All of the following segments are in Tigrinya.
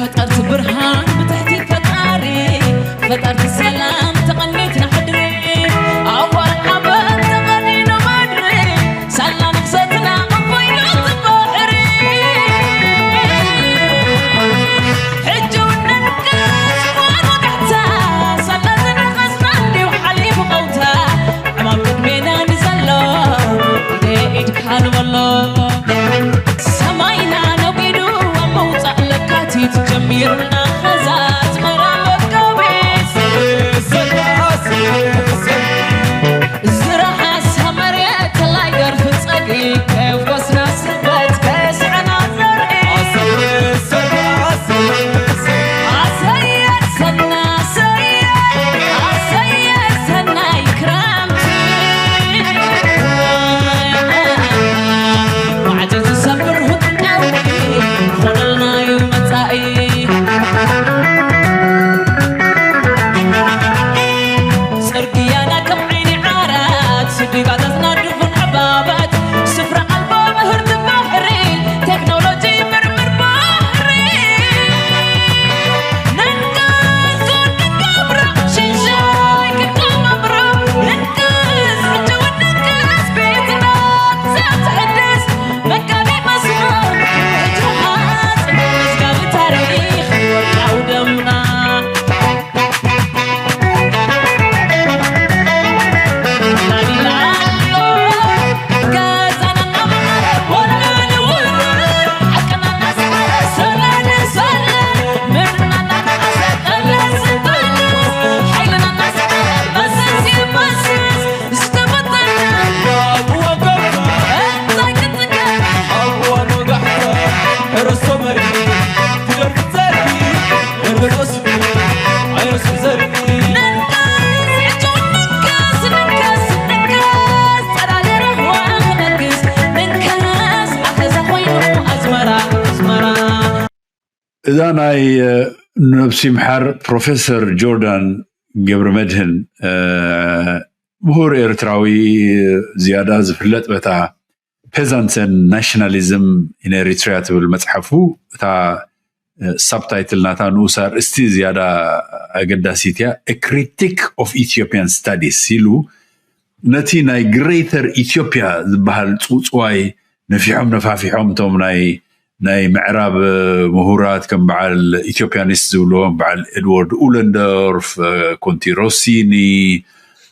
ፈጠርቲ ብርሃን ብትሕቲ ፈጣሪ፣ ፈጠርቲ ሰላም ተቐኒትና ሕድሪ፣ ኣዋል ሓበን ተቐኒኑ ምድሪ፣ ሳላ ነፍሰትና ኣቦይና እቲ ባሕሪ። ሕጂ እውን ነንቅስ ጓኖ ጋሕታ፣ ሳላ ዝነኸስና እንዲዩ ሓሊፉ ቀውታ፣ ዕማም ቅድሜና ንዘሎ ኢደ ኢድካ ንበሎ። ሰማይና ነጒዱ ኣብ ምውጻእ ለካቲት ጀሚሩና ኸዛ ኣስመራ መጋቢት። ዝረሓሳ መሬት ተላይ ገርፊ ጸግዒ ከፍኮስና ስበት ከስዕና ዘርኢ። ኣሰየ ሰና ኣሰየ ኣሰየ ሰናይ ክረምቲ። ማዕጾ ዝሰብር ሁጥቃዊ ኾነልናዩ መጻኢ። ጽርግያና ከም ዓይኒ ዓራት፣ ስዲጋታትና ድፉን ዕባባት፣ ስፍራ ኣልቦ ምህርቲ ባሕሪ፣ ቴክኖሎጂ ምርምር ባሕሪ። ነንቅስ ክንገብሮ፣ ሽንሻይ ክንቀባብሮ፣ ነንቅስ ሕጂ እውን ነንቅስ ቤትና ዘትሕድስ መጋቢ መስመር ሕጂ ሓጽ መዝጋቢ ታሪኽ ወርቃዊ ደምና። እዛ ናይ ነብሲ ምሓር ፕሮፌሰር ጆርዳን ገብረ መድህን ምሁር ኤርትራዊ ዝያዳ ዝፍለጥ በታ Peasants and Nationalism in Eritrea ትብል መጽሓፉ እታ ሳብታይትል ናታ ንኡስ ኣርእስቲ ዝያዳ ኣገዳሲት እያ። A Critique of Ethiopian Studies ኢሉ ነቲ ናይ ግሬተር ኢትዮጵያ ዝበሃል ጽውጽዋይ ነፊሖም ነፋፊሖም እቶም ናይ ናይ ምዕራብ ምሁራት ከም በዓል ኢትዮጵያኒስት ዝብልዎም በዓል ኤድዋርድ ኡለንደርፍ፣ ኮንቲ ሮሲኒ፣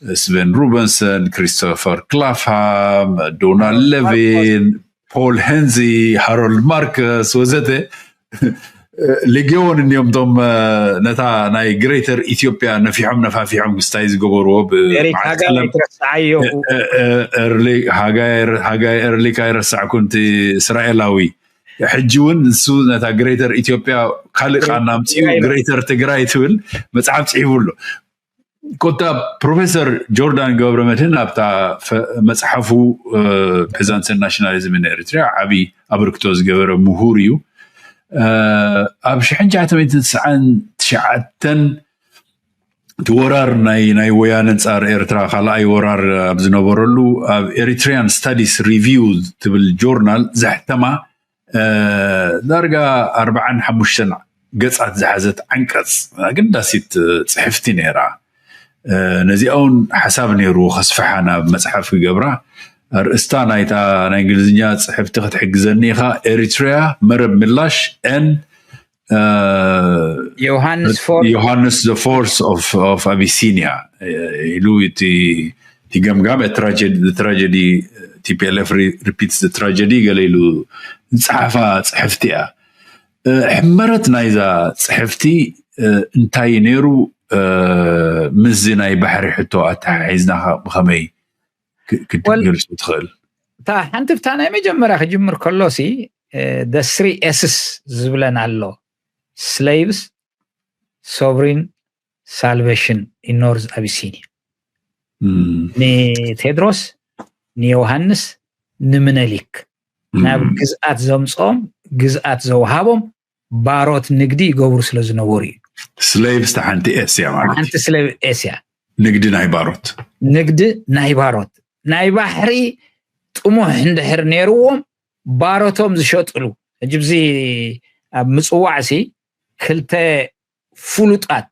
ስቨን ሩበንሰን፣ ክሪስቶፈር ክላፍሃም፣ ዶናልድ ሌቪን፣ ፖል ሄንዚ፣ ሃሮልድ ማርከስ ወዘተ ሊግዮን እንዲዮም እቶም ነታ ናይ ግሬተር ኢትዮጵያ ነፊሖም ነፋፊሖም ክስታይ ዝገበርዎ ኤሪክ ሃጋይ ኣይትረስዓዮ። ሃጋይ ኤርሊክ ኣይረሳዕኩን እቲ እስራኤላዊ ሕጂ እውን ንሱ ነታ ግሬተር ኢትዮጵያ ካልእ ቃና ኣምፂኡ ግሬተር ትግራይ ትብል መፅሓፍ ፅሒፉ ኣሎ። ኮታ ፕሮፌሰር ጆርዳን ገብረ መድህን ኣብታ መፅሓፉ ፔዛንትን ናሽናሊዝምን ኤርትራ ዓብዪ ኣበርክቶ ዝገበረ ምሁር እዩ። ኣብ ሽሕን ትሽዓተ ሚእትን ትስዓን ትሽዓተን እቲ ወራር ናይ ናይ ወያነ ኣንጻር ኤርትራ ካልኣይ ወራር ኣብ ዝነበረሉ ኣብ ኤሪትሪያን ስታዲስ ሪቪው ትብል ጆርናል ዘሕተማ ዳርጋ ኣርባዓን ሓሙሽተን ገጻት ዝሓዘት ዓንቀጽ ኣገዳሲት ጽሕፍቲ ነይራ። ነዚኣ እውን ሓሳብ ነይሩ ከስፍሓ ናብ መጽሓፍ ክገብራ። ኣርእስታ ናይታ ናይ እንግሊዝኛ ጽሕፍቲ ክትሕግዘኒ ኢኻ፣ ኤሪትሪያ መረብ ምላሽ ን ዮሃንስ ፎርድ ዮሃንስ the force of of Abyssinia ኢሉ እቲ እቲ ገምጋም ትራጀዲ ትራጀዲ ቲፒኤልኤፍ ሪፒትስ ትራጀዲ ገለ ኢሉ ዝፀሓፋ ፅሕፍቲ እያ። ሕመረት ናይዛ ፅሕፍቲ እንታይ ነይሩ? ምስዚ ናይ ባሕሪ ሕቶ ኣተሓሒዝና ብኸመይ ክትገልፁ ትኽእል? እታ ሓንቲ ብታ ናይ መጀመርያ ክጅምር ከሎ ሲ the three Sስ ዝብለን ኣሎ፣ slaves፣ sovereign፣ salvation in North Abyssinia። ንቴድሮስ፣ ንዮሃንስ፣ ንምነሊክ ናብ ግዝኣት ዘምፅኦም፣ ግዝኣት ዘውሃቦም ባሮት ንግዲ ይገብሩ ስለ ዝነበሩ እዩ። ስሌቭስ ሓንቲ ኤስያ ማለት ሓንቲ ስሌቭ ኤስያ ንግዲ ናይ ባሮት ንግዲ ናይ ባሮት ናይ ባሕሪ ጥሙሕ እንድሕር ነይርዎም ባሮቶም ዝሸጥሉ ሕጂ ብዚ ኣብ ምፅዋዕ ሲ ክልተ ፍሉጣት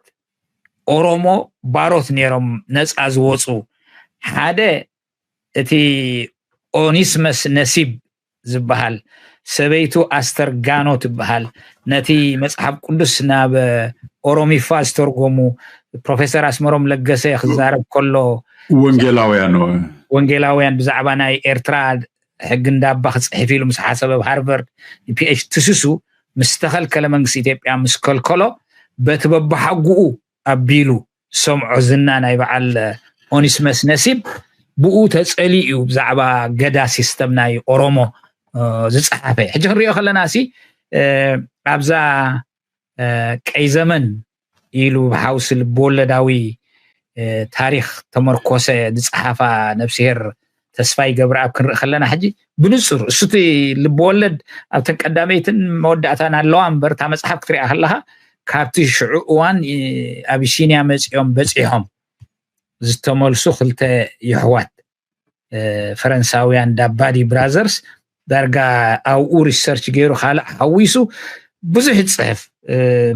ኦሮሞ ባሮት ነይሮም ነፃ ዝወፁ። ሓደ እቲ ኦኒስመስ ነሲብ ዝበሃል፣ ሰበይቱ ኣስተር ጋኖ ትበሃል። ነቲ መጽሓፍ ቅዱስ ናብ ኦሮሚፋ ዝተርጎሙ ፕሮፌሰር ኣስመሮም ለገሰ ክዛረብ ከሎ፣ ወንጌላውያን ወንጌላውያን ብዛዕባ ናይ ኤርትራ ሕጊ እንዳባ ክጽሕፍ ኢሉ ምስ ሓሰበ፣ ኣብ ሃርቨርድ ፒኤች ትስሱ ምስ ተኸልከለ፣ መንግስቲ ኢትዮጵያ ምስ ከልከሎ፣ በቲ በባሓጉኡ ኣቢሉ ዝሰምዖ ዝና ናይ በዓል ኦኒስመስ ነሲብ፣ ብኡ ተጸሊኡ እዩ ብዛዕባ ገዳ ሲስተም ናይ ኦሮሞ ዝጸሓፈ። ሕጂ ክንሪኦ ከለና ሲ ኣብዛ ቀይ ዘመን ኢሉ ብሓውሲ ልብወለዳዊ ታሪኽ ተመርኮሰ ዝጸሓፋ ነብስሄር ተስፋይ ገብረኣብ ክንርኢ ከለና፣ ሕጂ ብንጹር እሱ እቲ ልብወለድ ኣብተን ቀዳመይትን መወዳእታን ኣለዋ እምበር፣ እታ መጽሓፍ ክትሪኣ ከለኻ፣ ካብቲ ሽዑ እዋን ኣቢሲንያ መጺኦም በጺሖም ዝተመልሱ ክልተ የሕዋት ፈረንሳውያን ዳባዲ ብራዘርስ፣ ዳርጋ ኣብኡ ሪሰርች ገይሩ፣ ካልእ ሓዊሱ ብዙሕ ይፅሕፍ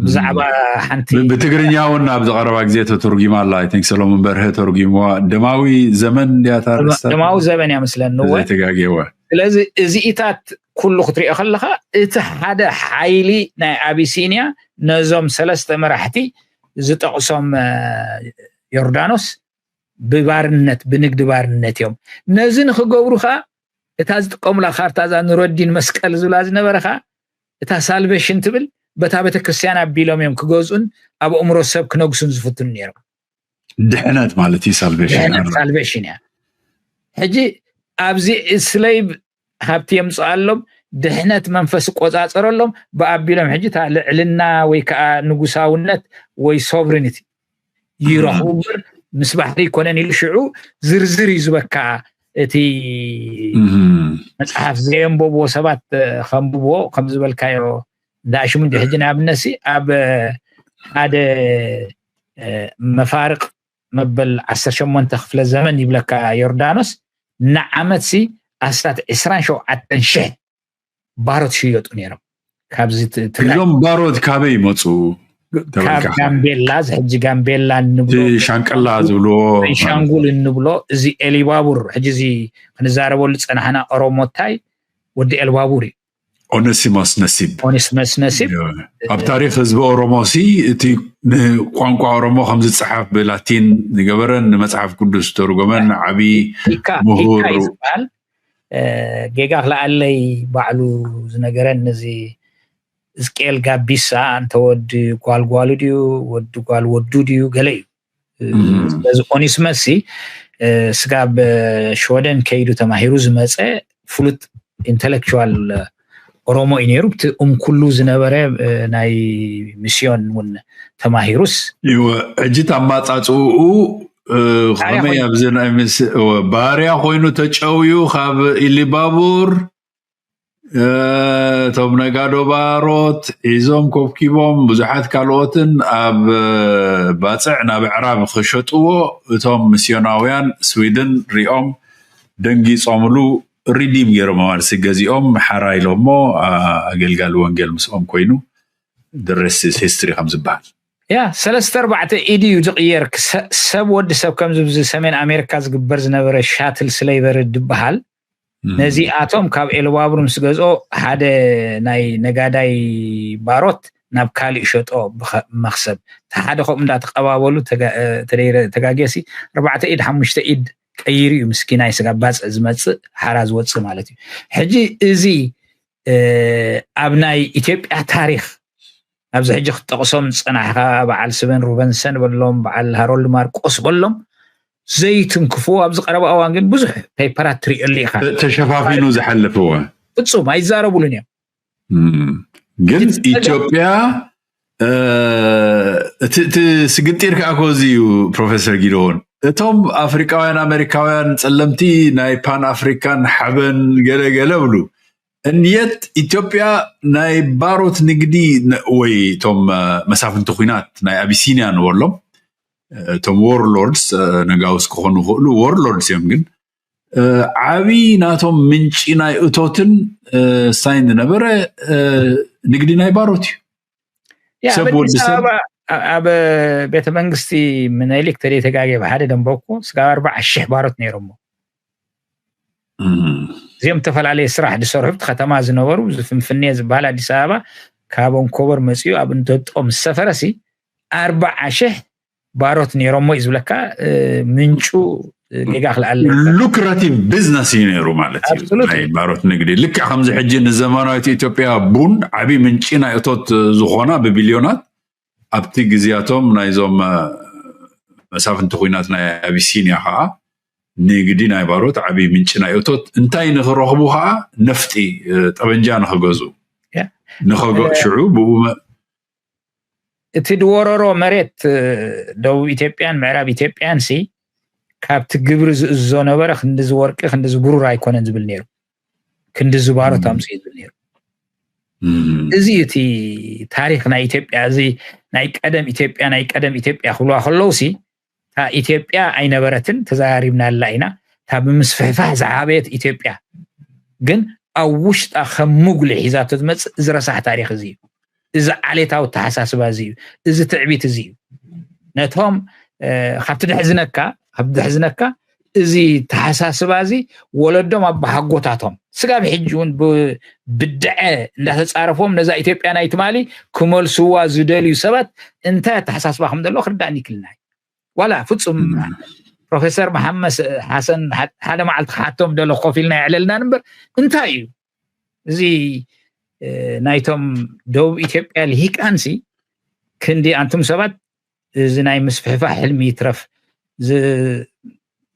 ብዛዕባ ሓንቲ ብትግርኛ እውን ኣብዚ ቀረባ ግዜ ተተርጉማ ኣላ። ሰሎሞን በርሀ ተርጉምዋ። ደማዊ ዘመን ድያ እታ ኣርእስታ? ደማዊ ዘበን እያ መስለኒ። እወ። ዘይተጋግየ፣ እወ። ስለዚ እዚኢታት ኩሉ ክትሪኦ ከለኻ፣ እቲ ሓደ ሓይሊ ናይ ኣቢሲንያ ነዞም ሰለስተ መራሕቲ ዝጠቕሶም ዮርዳኖስ ብባርነት፣ ብንግዲ ባርነት እዮም። ነዚ ንክገብሩ ከዓ እታ ዝጥቀሙላ ካርታ፣ እዛ ኑረዲን መስቀል ዝብላ ዝነበረ ከዓ፣ እታ ሳልቬሽን ትብል፣ በታ ቤተክርስትያን ኣቢሎም እዮም ክገዝኡን ኣብ ኣእምሮ ሰብ ክነግሱን ዝፍትኑ ነይሮም። ድሕነት ማለት እዩ ሳልቬሽን። ድሕነት ሳልቬሽን እያ። ሕጂ ኣብዚ ስሌቭ ሃብቲ የምፅኣሎም፣ ድሕነት መንፈስ ይቆፃፀረሎም፣ ብኣቢሎም ሕጂ እታ ልዕልና ወይ ከዓ ንጉሳውነት ወይ ሶቨሪኒቲ ይረኽቡ እምበር፣ ምስ ባሕሪ ይኮነን ኢሉ ሽዑ ዝርዝር እዩ ዝበካ። እቲ መፅሓፍ ዘየንበብዎ ሰባት ከንብብዎ፣ ከም ዝበልካዮ፣ እንዳ ሽሙንዲ ሕጂ ንኣብነት ሲ ኣብ ሓደ መፋርቕ መበል ዓሰርተ ሸሞንተ ክፍለ ዘመን ይብለካ ዮርዳኖስ፣ ንዓመት ሲ ኣስታት ዕስራን ሸውዓተን ሽሕ ባሮት ሽየጡ ነይሮም። ካብዚ ት-፣ ትግራይ እዞም ባሮት ካበይ ይመፁ? ካብ ተበልካ። ጋምቤላ፣ እዚ ሕጂ ጋምቤላ እንብሎ፣ እቲ ሻንቀላ ዝብልዎ፣ ቤንሻንጉል እንብሎ፣ እዚ ኤሊባቡር፣ ሕጂ እዚ ክንዛረበሉ ዝፀናሕና ኦሮሞታይ ወዲ ኤልባቡር እዩ። ኦነሲሞስ ነሲብ። ኦነሲሞስ ነሲብ። ኣብ ታሪክ ህዝቢ ኦሮሞ ሲ እቲ ንቋንቋ ኦሮሞ ከም ዝፀሓፍ ብላቲን ዝገበረ፣ ንመፅሓፍ ቅዱስ ዝተርጎመን ዓብዪ ኢካ፣ ምሁር። ኢካ እዩ ዝበሃል። እ፣ ጌጋ ክለኣለይ ባዕሉ ዝነገረን፣ እዚ እዝቅኤል ጋቢሳ፣ እንተ ወዲ ጓል ጓሉ ድዩ፣ ወዲ ጓል ወዱ ድዩ፣ ገለ እዩ። እ፣ እም። ስለዚ ኦኒስመስ ሲ፣ እ፣ ስጋብ ሸወደን ከይዱ ተማሂሩ ዝመፀ ፍሉጥ ኢንተሌክቹዋል ኦሮሞ እዩ ነይሩ። እቲ እምኩሉ ዝነበረ፣ እ፣ ናይ ሚስዮን እውን ተማሂሩስ። እወ፣ ሕጂ እቲ ኣማፃፅኡ፣ እ፣ ባርያ ከመይ ኮይኑ። ኣብዚ ናይ ምስ-፣ እወ፣ ባርያ ኮይኑ ተጨውዩ ካብ ኢሊባቡር፣ እ፣ እቶም ነጋዶ ባሮት ሒዞም ኮብኪቦም፣ ብዙሓት ካልኦትን ኣብ፣ እ፣ ባፅዕ ናብ ኣዕራብ ክሸጥዎ፣ እቶም ሚስዮናውያን ስዊድን ሪኦም ደንጊፆምሉ፣ ሪዲም ገይሮም ማለት ገዚኦም ሓራ ኢሎሞ፣ ኣ-፣ ኣገልጋሊ ወንጌል ምስኦም ኮይኑ፣ the rest is history ከም ዝበሃል። ያ፣ ሰለስተ ኣርባዕተ ኢድ እዩ ዝቕየር። ክሰ-፣ ሰብ፣ ወዲ ሰብ ከምዚ ብዚ ሰሜን ኣሜሪካ ዝግበር ዝነበረ ሻትል ስሌቨሪ ዝበሃል፣ እም። ነዚኣቶም ካብ ኤልባቡር ምስ ገዝኦ፣ ሓደ ናይ ነጋዳይ ባሮት ናብ ካሊእ ሸጦ ብኸ-፣ መኽሰብ። እቲ ሓደ ከምኡ እንዳተቐባበሉ ተጋ-፣ እ፣ ተደይረ-፣ ተጋግየ ሲ ኣርባዕተ ኢድ፣ ሓሙሽተ ኢድ ቀይሩ እዩ ምስኪናይ ስጋ ባፅዕ ዝመፅእ፣ ሓራ ዝወፅእ ማለት እዩ። ሕጂ እዚ፣ እ፣ ኣብ ናይ ኢትዮጵያ ታሪኽ፣ ኣብዚ ሕጂ ክትጠቕሶም ዝፀናሕካ በዓል ስቨን ሩበንሰን በሎም፣ በዓል ሃሮልድ ማርቆስ በሎም፣ ዘይትንክፍዎ፣ ኣብዚ ቀረባ እዋን ግን ብዙሕ ፔፐራት ትሪእሉ ኢኻ። ተ-፣ ተሸፋፊኑ ዝሓለፈ እዋን። ፍጹም ኣይዛረቡሉን እዮም። እም። ግን እቲ ጸገም ኢትዮጵያ፣ እ፣ እቲ፣ እቲ ስግጢር ከዓ እኮ እዚ እዩ፣ ፕሮፌሰር ጊደዎን። እቶም ኣፍሪቃውያን ኣሜሪካውያን ጸለምቲ ናይ ፓን ኣፍሪካን ሓበን ገለ ገለ ብሉ። እንየት ኢትዮጵያ ናይ ባሮት ንግዲ ነ-፣ ወይ እቶም፣ እ፣ መሳፍንቲ ኲናት ናይ ኣቢሲንያ ንበሎም፣ እ፣ እቶም ዎርሎርድስ፣ እ፣ ነጋውስ ክኾኑ ይኽእሉ፣ ዎርሎርድስ እዮም ግን፣ እ፣ ዓቢ ናቶም ምንጪ ናይ እቶትን፣ እ፣ ሳይን ዝነበረ፣ እ፣ ንግዲ ናይ ባሮት እዩ። ያ፣ ኣብ ሰብ ወዲ ኣዲስ ሰብ ኣበባ፣ ኣ-፣ ኣብ ቤተ መንግስቲ ምኒልክ ተደይ ተጋግየ ብሓደ ደንበኩ፣ ስጋብ ኣርባዓ ሽሕ ባሮት ነይሮሞ። እም። እዚኦም ዝተፈላለየ ስራሕ ዝሰርሑ፣ ኣብቲ ከተማ ዝነበሩ፣ ዝፍንፍኔ ዝበሃል ኣዲስ ኣበባ፣ ካብ ኣንኮበር መፂኡ ኣብ እንጠጦ ምስ ሰፈረሲ፣ ኣርባዓ ሽሕ ባሮት ነይሮሞ እዩ ዝብለካ። እ፣ ምንጩ፣ እ፣ ጌጋ ክልኣለ ይኽእል። ሉክራቲቭ ቢዝነስ እዩ ነይሩ ማለት እዩ። ኣብሶሉትሊ። ናይ ባሮት ንግዲ። ልክዕ ከምዚ ሕጂ ንዘመናዊት ኢትዮጵያ ቡን ዓብዪ ምንጪ ናይ እቶት ዝኾና ብቢልዮናት፣ ኣብቲ ግዜያቶም ናይዞም፣ እ፣ መሳፍንቲ ኲናት ናይ ኣቢሲንያ ከዓ ንግዲ ናይ ባሮት ዓብዪ ምንጪ ናይ እቶት። እንታይ ንኽረኽቡ ከዓ? ነፍጢ፣ እ፣ ጠበንጃ ንኽገዝኡ። ያ። ንኸገ-፣ እ፣ ሽዑ ብኡ መ- እቲ ድወረሮ መሬት፣ እ፣ ደቡብ ኢትዮጵያን ምዕራብ ኢትዮጵያን ሲ፣ ካብቲ ግብሪ ዝእዝዞ ነበረ፣ ክንድዚ ወርቂ፣ ክንድዚ ብሩር ኣይኮነን ዝብል ነይሩ። ክንድዚ ባሮት እም። ኣምፅኡ ዝብል ነይሩ። እም። እዚ እዩ እቲ ታሪክ ናይ ኢትዮጵያ፣ እዚ ናይ ቀደም ኢትዮጵያ፣ ናይ ቀደም ኢትዮጵያ ክብልዋ ከለዉ ሲ፣ እታ ኢትዮጵያ ኣይነበረትን፣ ተዘራሪብናላ ኢና። እታ ብምስፍሕፋሕ ዝዓበየት ኢትዮጵያ ግን ኣብ ውሽጣ ከም ሙጉሊ ሒዛቶ ዝመጽእ እዚ ረሳሕ ታሪክ እዚ እዩ። እዚ ዓሌታዊ ኣተሓሳስባ እዚ እዩ። እዚ ትዕቢት እዚ እዩ። ነቶም፣ እ፣ ካብቲ ደሕዝነካ፣ ካብቲ ደሕዝነካ፣ እዚ ተሓሳስባ እዚ ወለዶም ኣባሓጎታቶም ስጋብ ሕጂ እውን ብ-፣ ብድዐ እንዳተጻረፎም ነዛ ኢትዮጵያ ናይ ትማሊ ክመልስዋ ዝደልዩ ሰባት እንታይ ኣተሓሳስባ ከም ዘለዎ ክርዳእኒ ይክልና እዩ። ዋላ ፍጹም እም። ፕሮፌሰር መሓመስ ሓሰን ሓ-፣ ሓደ መዓልቲ ክሓቶም ደሎ ኮፍ ኢልና የዕለልና እምበር እንታይ እዩ? እዚ፣ እ፣ ናይቶም ደቡብ ኢትዮጵያ ልሂቃንሲ ክንዲ ኣንቱም ሰባት እዚ ናይ ምስፍሕፋሕ ሕልሚ ይትረፍ፣ ዝ-፣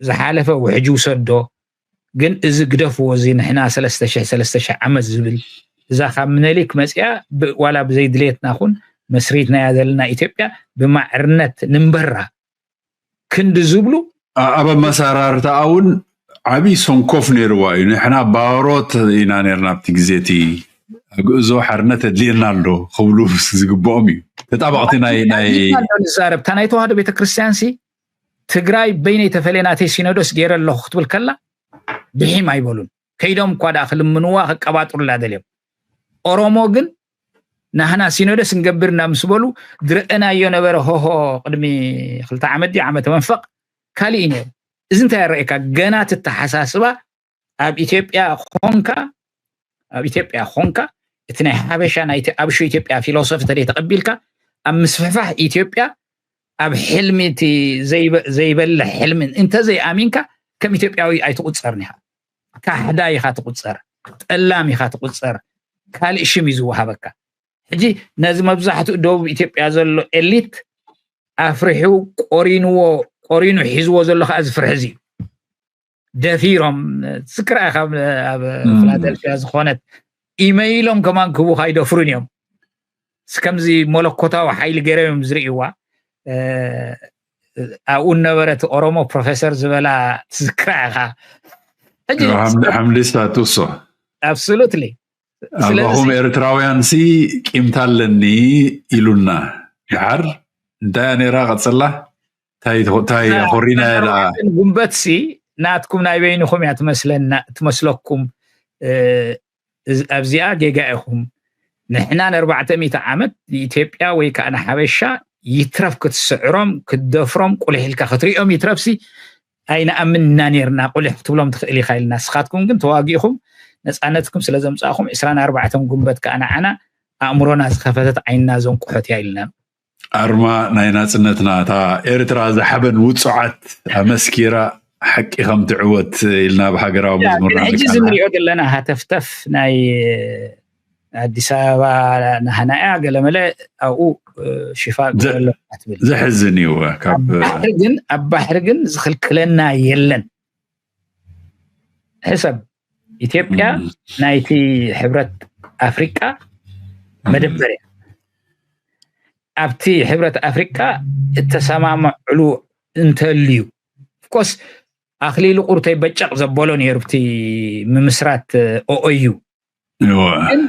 ዝሓለፈ ውሕጅ ውሰዶ፣ ግን እዚ ግደፍዎ፣ እዚ ንሕና ሰለስተ ሽሕ፣ ሰለስተ ሽሕ ዓመት ዝብል፣ እዛ ካብ ምኒልክ መጺኣ ብ-፣ ዋላ ብዘይ ድሌትና ኹን መስሪትናያ ዘለና ኢትዮጵያ ብማዕርነት ንንበራ ክንዲ ዝብሉ ኣ-፣ ኣብ ኣመሰራርታኣ እውን ዓብዪ ሰንኮፍ ነይርዋ እዩ። ንሕና ባሮት ኢና ነርና ኣብቲ ግዜ እቲ፣ ግእዞ ሓርነት ኣድልየና ኣሎ ክብሉ ዝግብኦም እዩ። ተጣበቕቲ ናይ፣ ናይ ኣድልየና ኣሎ ንዛረብ። እታ ናይ ተዋህዶ ቤተክርስትያን ሲ ትግራይ በይነይ ተፈልየ ናተይ ሲኖዶስ ገይረ ኣለኹ ክትብል ከላ ድሒም ኣይበሉን። ከይዶም እኳ ደኣ ክልምንዋ ክቀባጥሩላ ደልዮም። ኦሮሞ ግን ናህና ሲኖዶስ እንገብር ኢና ምስ በሉ ዝረአናዮ ነበረ። ሆሆ ቅድሚ ክልተ ዓመት ድዩ ዓመተ መንፈቕ ካሊእ እዩ ነይሩ። እዚ እንታይ የረእየካ? ገና እቲ ኣተሓሳስባ ኣብ ኢትዮጵያ ኾንካ፣ ኣብ ኢትዮጵያ ኾንካ እቲ ናይ ሓበሻ ናይቲ ኣብሹ ኢትዮጵያ ፊሎሶፊ ተደይ ተቐቢልካ ኣብ ምስፍሕፋሕ ኢትዮጵያ ኣብ ሕልሚ እቲ ዘይበ-፣ ዘይበልሕ ሕልሚ እንተ ዘይኣሚንካ ከም ኢትዮጵያዊ ኣይትቑጸርን ኢኻ። ካሕዳይ ኢኻ ትቑጸር፣ ጠላም ኢኻ ትቑጸር፣ ካልእ ሽም እዩ ዝወሃበካ። ሕጂ ነዚ መብዛሕትኡ ደቡብ ኢትዮጵያ ዘሎ ኤሊት ኣፍሪሑ ቆሪንዎ፣ ቆሪኑ ሒዝዎ ዘሎ ከዓ እዚ ፍርሒ እዚ እዩ። ደፊሮም፣ ትዝክር ኢኻ ኣብ፣ ኣብ እም። ፊላደልፊያ ዝኾነት ኢመይሎም ከማን ክህቡኻ ኣይደፍሩን እዮም። ስ-፣ ከምዚ መለኮታዊ ሓይሊ ገይሮም እዮም ዝርእይዋ። እ፣ ኣብኡ ዝነበረ እቲ ኦሮሞ ፕሮፌሰር ዝበላ ትዝክራ ኢኻ። ሕጂ ሓምሊ-፣ ሓምሊሳ ቱሶ። ኣብሶሉትሊ። ስለዚ ኣባኹም ኤርትራውያን ሲ ቂምታ ኣለኒ ኢሉና። ድሓር እንታይ እያ ነይራ ቀጽላ? እንታይ ትኾ-፣ እንታይ እያ ኮሪና እያ ደኣ? ጉንበት ሲ ናትኩም ናይ በይንኹም እያ ትመስለና፣ ትመስለኩም። እ፣ እዚ፣ ኣብዚኣ ጌጋ ኢኹም። ንሕና ንኣርባዕተ ሚእቲ ዓመት ንኢትዮጵያ ወይ ከዓ ንሓበሻ ይትረፍ ክትስዕሮም፣ ክትደፍሮም፣ ቁልሕ ኢልካ ክትሪኦም ይትረፍሲ ኣይንኣምን ኢና ነይርና። ቁልሕ ክትብሎም ትኽእል ኢኻ ኢልና። ንስኻትኩም ግን ተዋጊእኹም ነፃነትኩም ስለ ዘምፃእኹም ዒስራን ኣርባዕተን ጉንበት ከዓ ንዓና ኣእምሮና ዝኸፈተት ዓይንና ዘንቁሖት እያ ኢልና። ኣርማ ናይ ናጽነትና፣ እታ ኤርትራ ዝሓበን ውጹዓት ኣመስኪራ ሓቂ ከም ትዕወት ኢልና ብሃገራዊ ያ፣ መዝሙርና ግን ሕጂ እዚ ንቃና። ንሪኦ ዘለና ሃተፍተፍ ናይ ኣዲስ ኣበባ ናህና እያ፣ ገለመለ ኣብኡ፣ እ፣ ሽፋ ዘ-፣ ገለ ኣሎ ትብል። ዘሕዝን እዩ። ካብ ኣብ ባሕሪ ግን፣ ኣብ ባሕሪ ግን ዝኽልክለና የለን። ሕሰብ፣ ኢትዮጵያ እም። ናይቲ ሕብረት ኣፍሪቃ እም። መደበር እያ። ኣብቲ ሕብረት ኣፍሪቃ እተሰማምዕሉ እንተልዩ፣ ኦፍኮርስ ኣኽሊሉ ቁርተይ በጨቕ ዘበሎ ነይሩ፣ ብቲ ምምስራት ኦኦዩ። እወ። ግን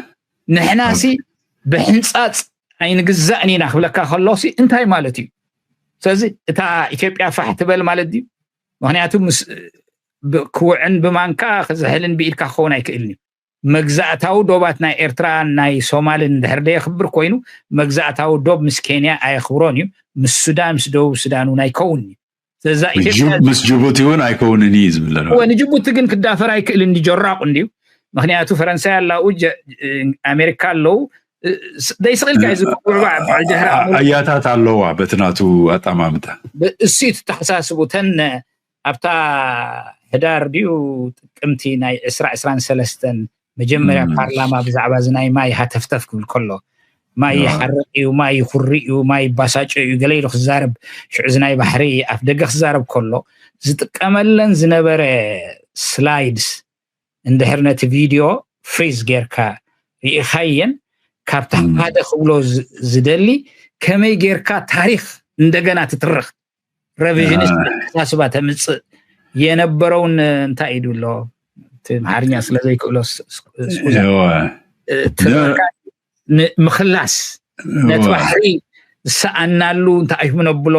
ንሕናሲ ኣብ ብሕንጻጽ ኣይንግዛእን ኢና ክብለካ ከሎሲ እንታይ ማለት እዩ? ስለዚ እታ ኢትዮጵያ ፋሕ ትበል ማለት ድዩ? ምኽንያቱ ምስ፣ ብ-፣ ክውዕን ብማንካ ክዝሕልን ብኢድካ ክኸውን ኣይክእልን እዩ። መግዛእታዊ ዶባት ናይ ኤርትራ ናይ ሶማልን ድሕር ደየኽብር ኮይኑ፣ መግዛእታዊ ዶብ ምስ ኬንያ ኣየኽብሮን እዩ፣ ምስ ሱዳን ምስ ደቡብ ሱዳን እውን ኣይከውን እዩ። ስለዛ ኢትዮጵያ ምስ ጅቡቲ እውን ኣይከውንን እዩ ዝብል ዘሎ። ንጅቡቲ ግን ክዳፈር ኣይክእልን እንዲ ጀራቑ እንዲዩ። ምክንያቱ ፈረንሳይ ኣላው፣ ኣሜሪካ ኣለው። ዘይስቕ ኢልካ እዩ ዝብዕባዕ በዓል ጃህራ። ኣያታት ኣለዋ በቲ ናቱ ኣጠማምታ። እሱ እዩ ተተሓሳስቡ። ተን ኣብታ ሕዳር ድዩ ጥቅምቲ ናይ ዕስራ ዕስራን ሰለስተን መጀመርያ ፓርላማ ብዛዕባ እዚ ናይ ማይ ሃተፍተፍ ክብል ከሎ፣ ማይ ይሓርቕ እዩ፣ ማይ ይኹሪ እዩ፣ ማይ ይባሳጮ እዩ ገለ ኢሉ ክዛረብ፣ ሽዑ እዚ ናይ ባሕሪ ኣፍ ደገ ክዛረብ ከሎ ዝጥቀመለን ዝነበረ ስላይድስ እንድሕር ነቲ ቪድዮ ፍሪዝ ጌርካ ርኢኻየን፣ ካብታ ሓደ ክብሎ ዝደሊ ከመይ ጌርካ ታሪክ እንደገና ትትርኽ፣ ረቪዥኒስት ኣተሓሳስባ ተምፅእ የነበረውን እንታይ ኢዱ ኣሎ እቲ ኣምሓርኛ ስለዘይክእሎ ምክላስ ነቲ ባሕሪ ዝሰኣናሉ እንታይ እዩ ነብሎ።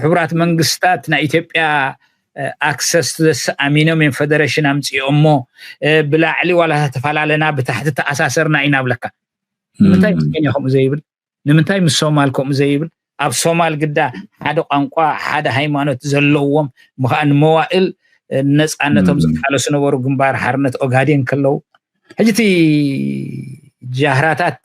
ሕቡራት መንግስታት ናይ ኢትዮጵያ ኣክሰስ ቱ ኣሚኖሚየም ፌደሬሽን ኣምፅኦሞ፣ ብላዕሊ ዋላ ተፈላለና ብታሕቲ ተኣሳሰርና ኢና ብለካ። ንምንታይ ምስ ኬንያ ከምኡ ዘይብል? ንምንታይ ምስ ሶማል ከምኡ ዘይብል? ኣብ ሶማል ግዳ ሓደ ቋንቋ ሓደ ሃይማኖት ዘለዎም ምዃን መዋእል ነፃነቶም ዝቃለሱ ነበሩ ግንባር ሓርነት ኦጋዴን ከለዉ። ሕጂ እቲ ጃህራታት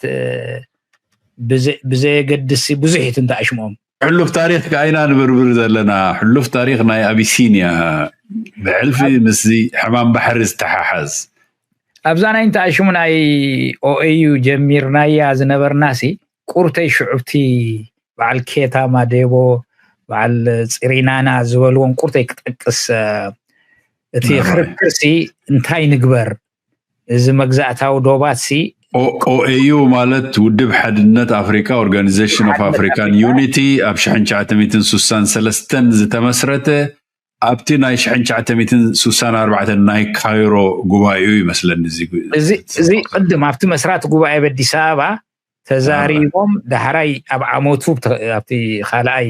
ብዘየገድስ ብዙሕ እዩ ትንተኣሽምኦም። ሕሉፍ ታሪክ ከኣይና ንብርብር ዘለና። ሕሉፍ ታሪክ ናይ ኣቢሲንያ ብሕልፊ ምስዚ ሕማም ባሕሪ ዝተሓሓዝ። ኣብዛ ናይ እንተኣሽሙ ናይ ኦኤዩ ጀሚርናያ ዝነበርናሲ ቁርተይ ሽዑብቲ በዓል ኬታ ማዴቦ በዓል ፅሪናና ዝበልዎም ቁርተይ ክጠቅስ እቲ ክርክርሲ እንታይ ንግበር? እዚ መግዛእታዊ ዶባትሲ ኦኤዩ ማለት ውድብ ሓድነት ኣፍሪካ፣ ኦርጋኒዜሽን ኦፍ ኣፍሪካን ዩኒቲ፣ ኣብ ሽሕን ትሽዓተ ሚእትን ስሳን ሰለስተን ዝተመስረተ ኣብቲ ናይ ሽሕን ትሽዓተ ሚእትን ስሳን ኣርባዕተን ናይ ካይሮ ጉባኤኡ ይመስለኒ። እዚ ቅድም ኣብቲ መስራት ጉባኤ በዲስ ኣበባ ተዛሪቦም ዳሕራይ ኣብ ዓመቱ ኣብቲ ካልኣይ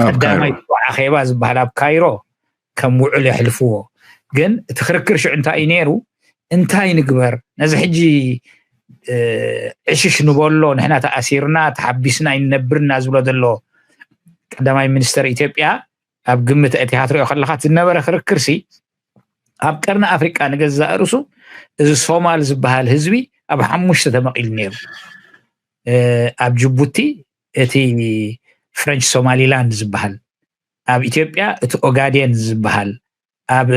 ቀዳማይ ኣኼባ ዝበሃል ኣብ ካይሮ ከም ውዕል የሕልፍዎ። ግን እቲ ክርክር ሽዑ እንታይ እዩ ነይሩ? እንታይ ንግበር? ነዚ ሕጂ ዕሽሽ ንበሎ፣ ንሕና ተኣሲርና ተሓቢስና ይነብርና ዝብሎ ዘሎ ቀዳማይ ሚኒስተር ኢትዮጵያ ኣብ ግምት ኣእቲኻ ትሪኦ ከለኻ ዝነበረ ክርክርሲ ኣብ ቀርኒ ኣፍሪቃ ንገዛእ ርእሱ እዚ ሶማል ዝበሃል ህዝቢ ኣብ ሓሙሽተ ተመቒሉ ነይሩ። ኣብ ጅቡቲ እቲ ፍረንች ሶማሊላንድ ዝበሃል፣ ኣብ ኢትዮጵያ እቲ ኦጋዴን ዝበሃል፣ ኣብ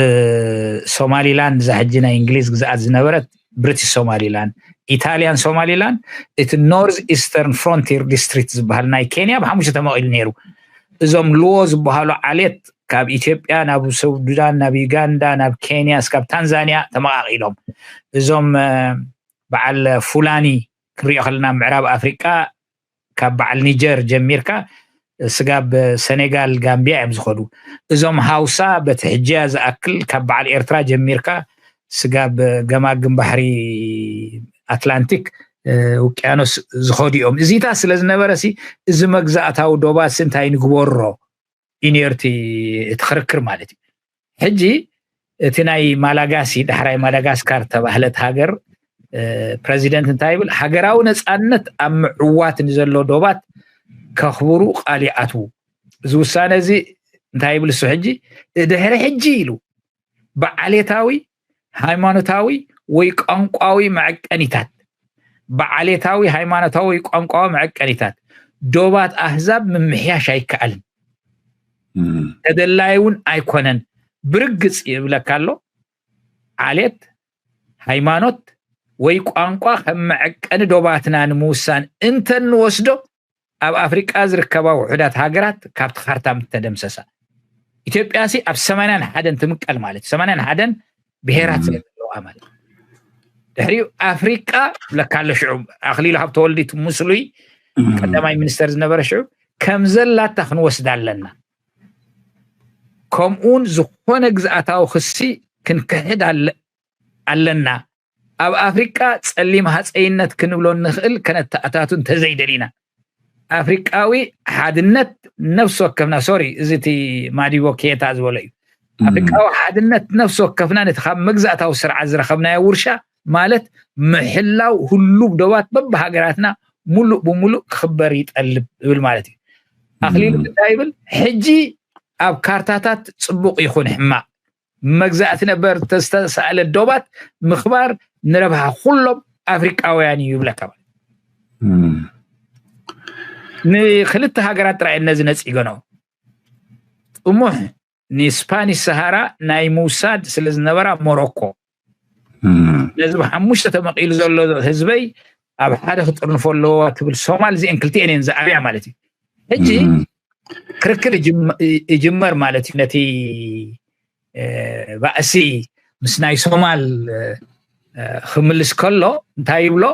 ሶማሊላንድ እዛ ሕጂ ናይ እንግሊዝ ግዝኣት ዝነበረት ብሪቲሽ ሶማሊላንድ፣ ኢታሊያን ሶማሊላንድ፣ እቲ ኖርዝ ኢስተርን ፍሮንቲር ዲስትሪክት ዝበሃል ናይ ኬንያ ብሓሙሽተ ተመቒሉ ነይሩ። እዞም ልዎ ዝበሃሉ ዓሌት ካብ ኢትዮጵያ ናብ ሱዳን፣ ናብ ዩጋንዳ፣ ናብ ኬንያ፣ እስካብ ታንዛንያ ተመቓቒሎም። እዞም በዓል ፉላኒ ክንሪኦ ከለና ምዕራብ ኣፍሪቃ ካብ በዓል ኒጀር ጀሚርካ ስጋብ ሰኔጋል ጋምቢያ እዮም ዝኸዱ። እዞም ሃውሳ በቲ ሕጂያ ዝኣክል ካብ በዓል ኤርትራ ጀሚርካ ስጋብ ገማግም ባሕሪ ኣትላንቲክ ውቅያኖስ ዝኸዱ እዮም። እዚታት ስለ ዝነበረ ሲ እዚ መግዛእታዊ ዶባትሲ እንታይ ንግበሮ እዩ ነይሩ እቲ ክርክር ማለት እዩ። ሕጂ እቲ ናይ ማላጋሲ ዳሕራይ ማዳጋስካር ተባህለት ሃገር ፕረዚደንት እንታይ ይብል? ሃገራዊ ነፃነት ኣብ ምዕዋት ንዘሎ ዶባት ከኽብሩ ቃል ይኣትዉ። እዚ ውሳነ እዚ እንታይ ይብል እሱ ሕጂ? ድሕሪ ሕጂ ኢሉ ብዓሌታዊ ሃይማኖታዊ ወይ ቋንቋዊ መዐቀኒታት ብዓሌታዊ ሃይማኖታዊ ወይ ቋንቋዊ መዐቀኒታት ዶባት ኣህዛብ ምምሕያሽ ኣይከኣልን። ተደላይ እውን ኣይኮነን። ብርግፅ ይብለካ ኣሎ። ዓሌት፣ ሃይማኖት ወይ ቋንቋ ከም መዐቀኒ ዶባትና ንምውሳን እንተንወስዶ ኣብ ኣፍሪቃ ዝርከባ ውሑዳት ሃገራት ካብቲ ካርታ ምተደምሰሳ። ኢትዮጵያ ሲ ኣብ ሰማንያን ሓደን ትምቀል ማለት እዩ። ሰማንያን ሓደን ብሄራት ስለ ዘለዋ ማለት እዩ። ድሕሪኡ ኣፍሪቃ ብለካ ኣሎ ሽዑ ኣኽሊሉ ሃብተወልዲ እቲ ምስሉይ ቀዳማይ ሚኒስተር ዝነበረ ሽዑ ከም ዘላታ ክንወስዳ ኣለና። ከምኡውን ዝኾነ ግዝኣታዊ ክሲ ክንክሕድ ኣለና። ኣብ ኣፍሪቃ ጸሊም ሃፀይነት ክንብሎ እንኽእል ከነተኣታቱ እንተዘይደሊና ኣፍሪቃዊ ሓድነት ነፍሲ ወከፍና ሶሪ እዚ እቲ ማዲቦ ኬታ ዝበሎ እዩ። ኣፍሪቃዊ ሓድነት ነፍሲ ወከፍና ነቲ ካብ መግዛእታዊ ስርዓት ዝረኸብናዮ ውርሻ ማለት ምሕላው ህሉብ ዶባት በብሃገራትና ሙሉእ ብሙሉእ ክኽበር ይጠልብ ይብል ማለት እዩ። ኣኽሊሉ እንታይ ይብል? ሕጂ ኣብ ካርታታት ጽቡቕ ይኹን ሕማቕ መግዛእቲ ነበር ተስተሳእለ ዶባት ምኽባር ንረብሃ ኩሎም ኣፍሪቃውያን እዩ ይብለካ ማለት ንክልተ ሃገራት ጥራይ ነዚ ነፂገኖ ጥሙሕ ንስፓኒሽ ሰሃራ ናይ ምውሳድ ስለ ዝነበራ ሞሮኮ ነዚ ብሓሙሽተ ተመቒሉ ዘሎ ህዝበይ ኣብ ሓደ ክጥርንፎ ኣለዎ ትብል ሶማል እዚአን ክልቲአን እየን ዝኣብያ ማለት እዩ። ሕጂ ክርክር ይጅመር ማለት እዩ። ነቲ ባእሲ ምስ ናይ ሶማል ክምልስ ከሎ እንታይ ይብሎ?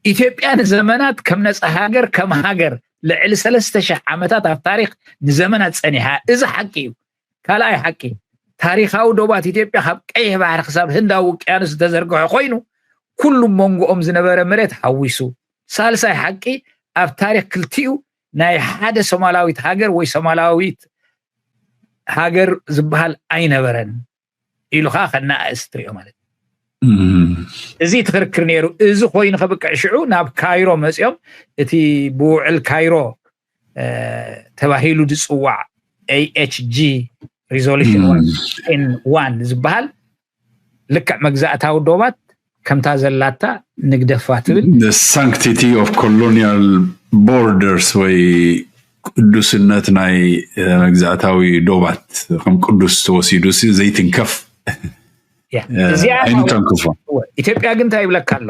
ኢትዮጵያ ንዘመናት ከም ነፃ ሃገር ከም ሃገር ልዕሊ ሰለስተ ሽሕ ዓመታት ኣብ ታሪክ ንዘመናት ፀኒሓ። እዚ ሓቂ እዩ። ካልኣይ ሓቂ ታሪካዊ ዶባት ኢትዮጵያ ካብ ቀይሕ ባሕሪ ክሳብ ህንዳዊ ውቅያኖስ ዝተዘርግሐ ኮይኑ ኩሉ መንጎኦም ዝነበረ መሬት ሓዊሱ። ሳልሳይ ሓቂ ኣብ ታሪክ ክልቲኡ ናይ ሓደ ሶማላዊት ሃገር ወይ ሶማላዊት ሃገር ዝበሃል ኣይነበረን ኢሉ ከዓ ከነኣእስ ትሪኦ ማለት እዩ። እዚ ትኽርክር ነይሩ። እዚ ኮይኑ ከብቅዕ ሽዑ ናብ ካይሮ መፂኦም እቲ ብውዕል ካይሮ ተባሂሉ ዝፅዋዕ ኤ ኤች ጂ resolution one ዝበሃል ልክዕ መግዛእታዊ ዶባት ከምታ ዘላታ ንግደፋ ትብል sanctity of colonial borders ወይ ቅዱስነት ናይ መግዛእታዊ ዶባት ከም ቅዱስ ተወሲዱ ዘይትንከፍ እዚኣ ኢትዮጵያ ግን እንታይ ይብለካ ኣሎ?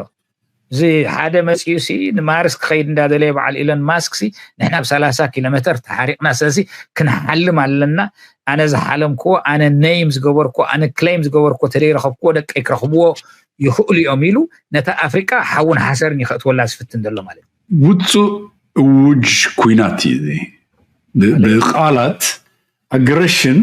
እዚ ሓደ መፅኡ ሲ ንማርስ ክኸይድ እንዳደለየ በዓል ኢሎን ማስክ ሲ ንሕና ብ ሰላሳ ኪሎ ሜትር ተሓሪቕና ስለዚ ክንሓልም ኣለና። ኣነ ዝሓለምክዎ ኣነ ነይም ዝገበርክዎ ኣነ ክሌም ዝገበርክዎ ተደይረኸብክዎ ደቀይ ክረኽብዎ ይኽእሉ እዮም ኢሉ ነታ ኣፍሪቃ ሓውን ሓሰርን ይኸእትወላ ዝፍትን ዘሎ ማለት እዩ። ውፁእ እውጅ ኩናት እዩ። ብቃላት ኣግረሽን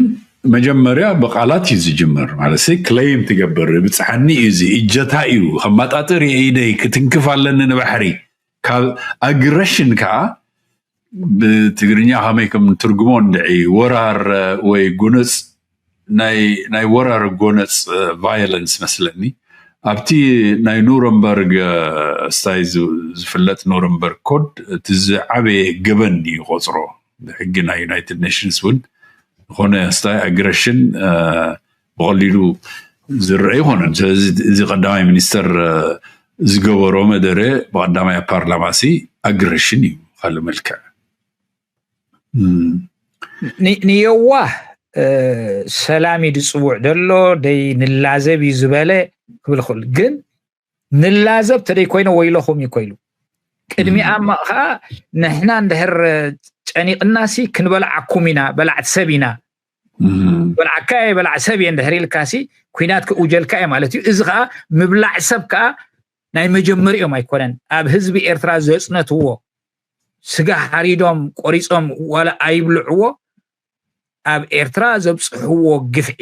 መጀመርያ ብቃላት እዩ ዝጅምር። ማለት claim ትገብር ብፅሓኒ እዩ እዚ እጀታ እዩ ከማጣጥር የኢደይ ክትንክፍ ኣለኒ ንባሕሪ። ካብ ኣግረሽን ከዓ ብትግርኛ ከመይ ከም ትርጉሞ እንድዒ ወራር ወይ ጎነፅ ናይ ወራር ጎነፅ violence መስለኒ ኣብቲ ናይ ኑረንበርግ ስታይ ዝፍለጥ ኑረንበርግ ኮድ እቲ ዝዓበየ ገበን እዩ ቆፅሮ ብሕጊ ናይ United Nations እውን ዝኾነ ስታይ ኣግረሽን ብቐሊሉ ዝረአ ይኮነን። ስለዚ እዚ ቀዳማይ ሚኒስተር ዝገበሮ መደረ ብቀዳማይ ኣብ ፓርላማ ሲ ኣግረሽን እዩ ካልእ መልክዕ ንየዋህ ሰላም እዩ ዝፅውዕ ዘሎ ደይ ንላዘብ እዩ ዝበለ ክብል ክእል ግን ንላዘብ ተደይ ኮይነ ወይለኹም እዩ ኮይሉ ቅድሚኣ እሞ ከዓ ንሕና እንድሕር ጨኒቕናሲ ክንበልዓኩም ኢና በላዕቲ ሰብ ኢና በልዓካ እየ በላዕ ሰብ እየ እንድሕር ኢልካሲ ኩናት ክእውጀልካ እየ ማለት እዩ እዚ ከዓ ምብላዕ ሰብ ከዓ ናይ መጀመሪኦም ኣይኮነን ኣብ ህዝቢ ኤርትራ ዘፅነትዎ ስጋ ሓሪዶም ቆሪፆም ዋላ ኣይብልዕዎ ኣብ ኤርትራ ዘብፅሕዎ ግፍዒ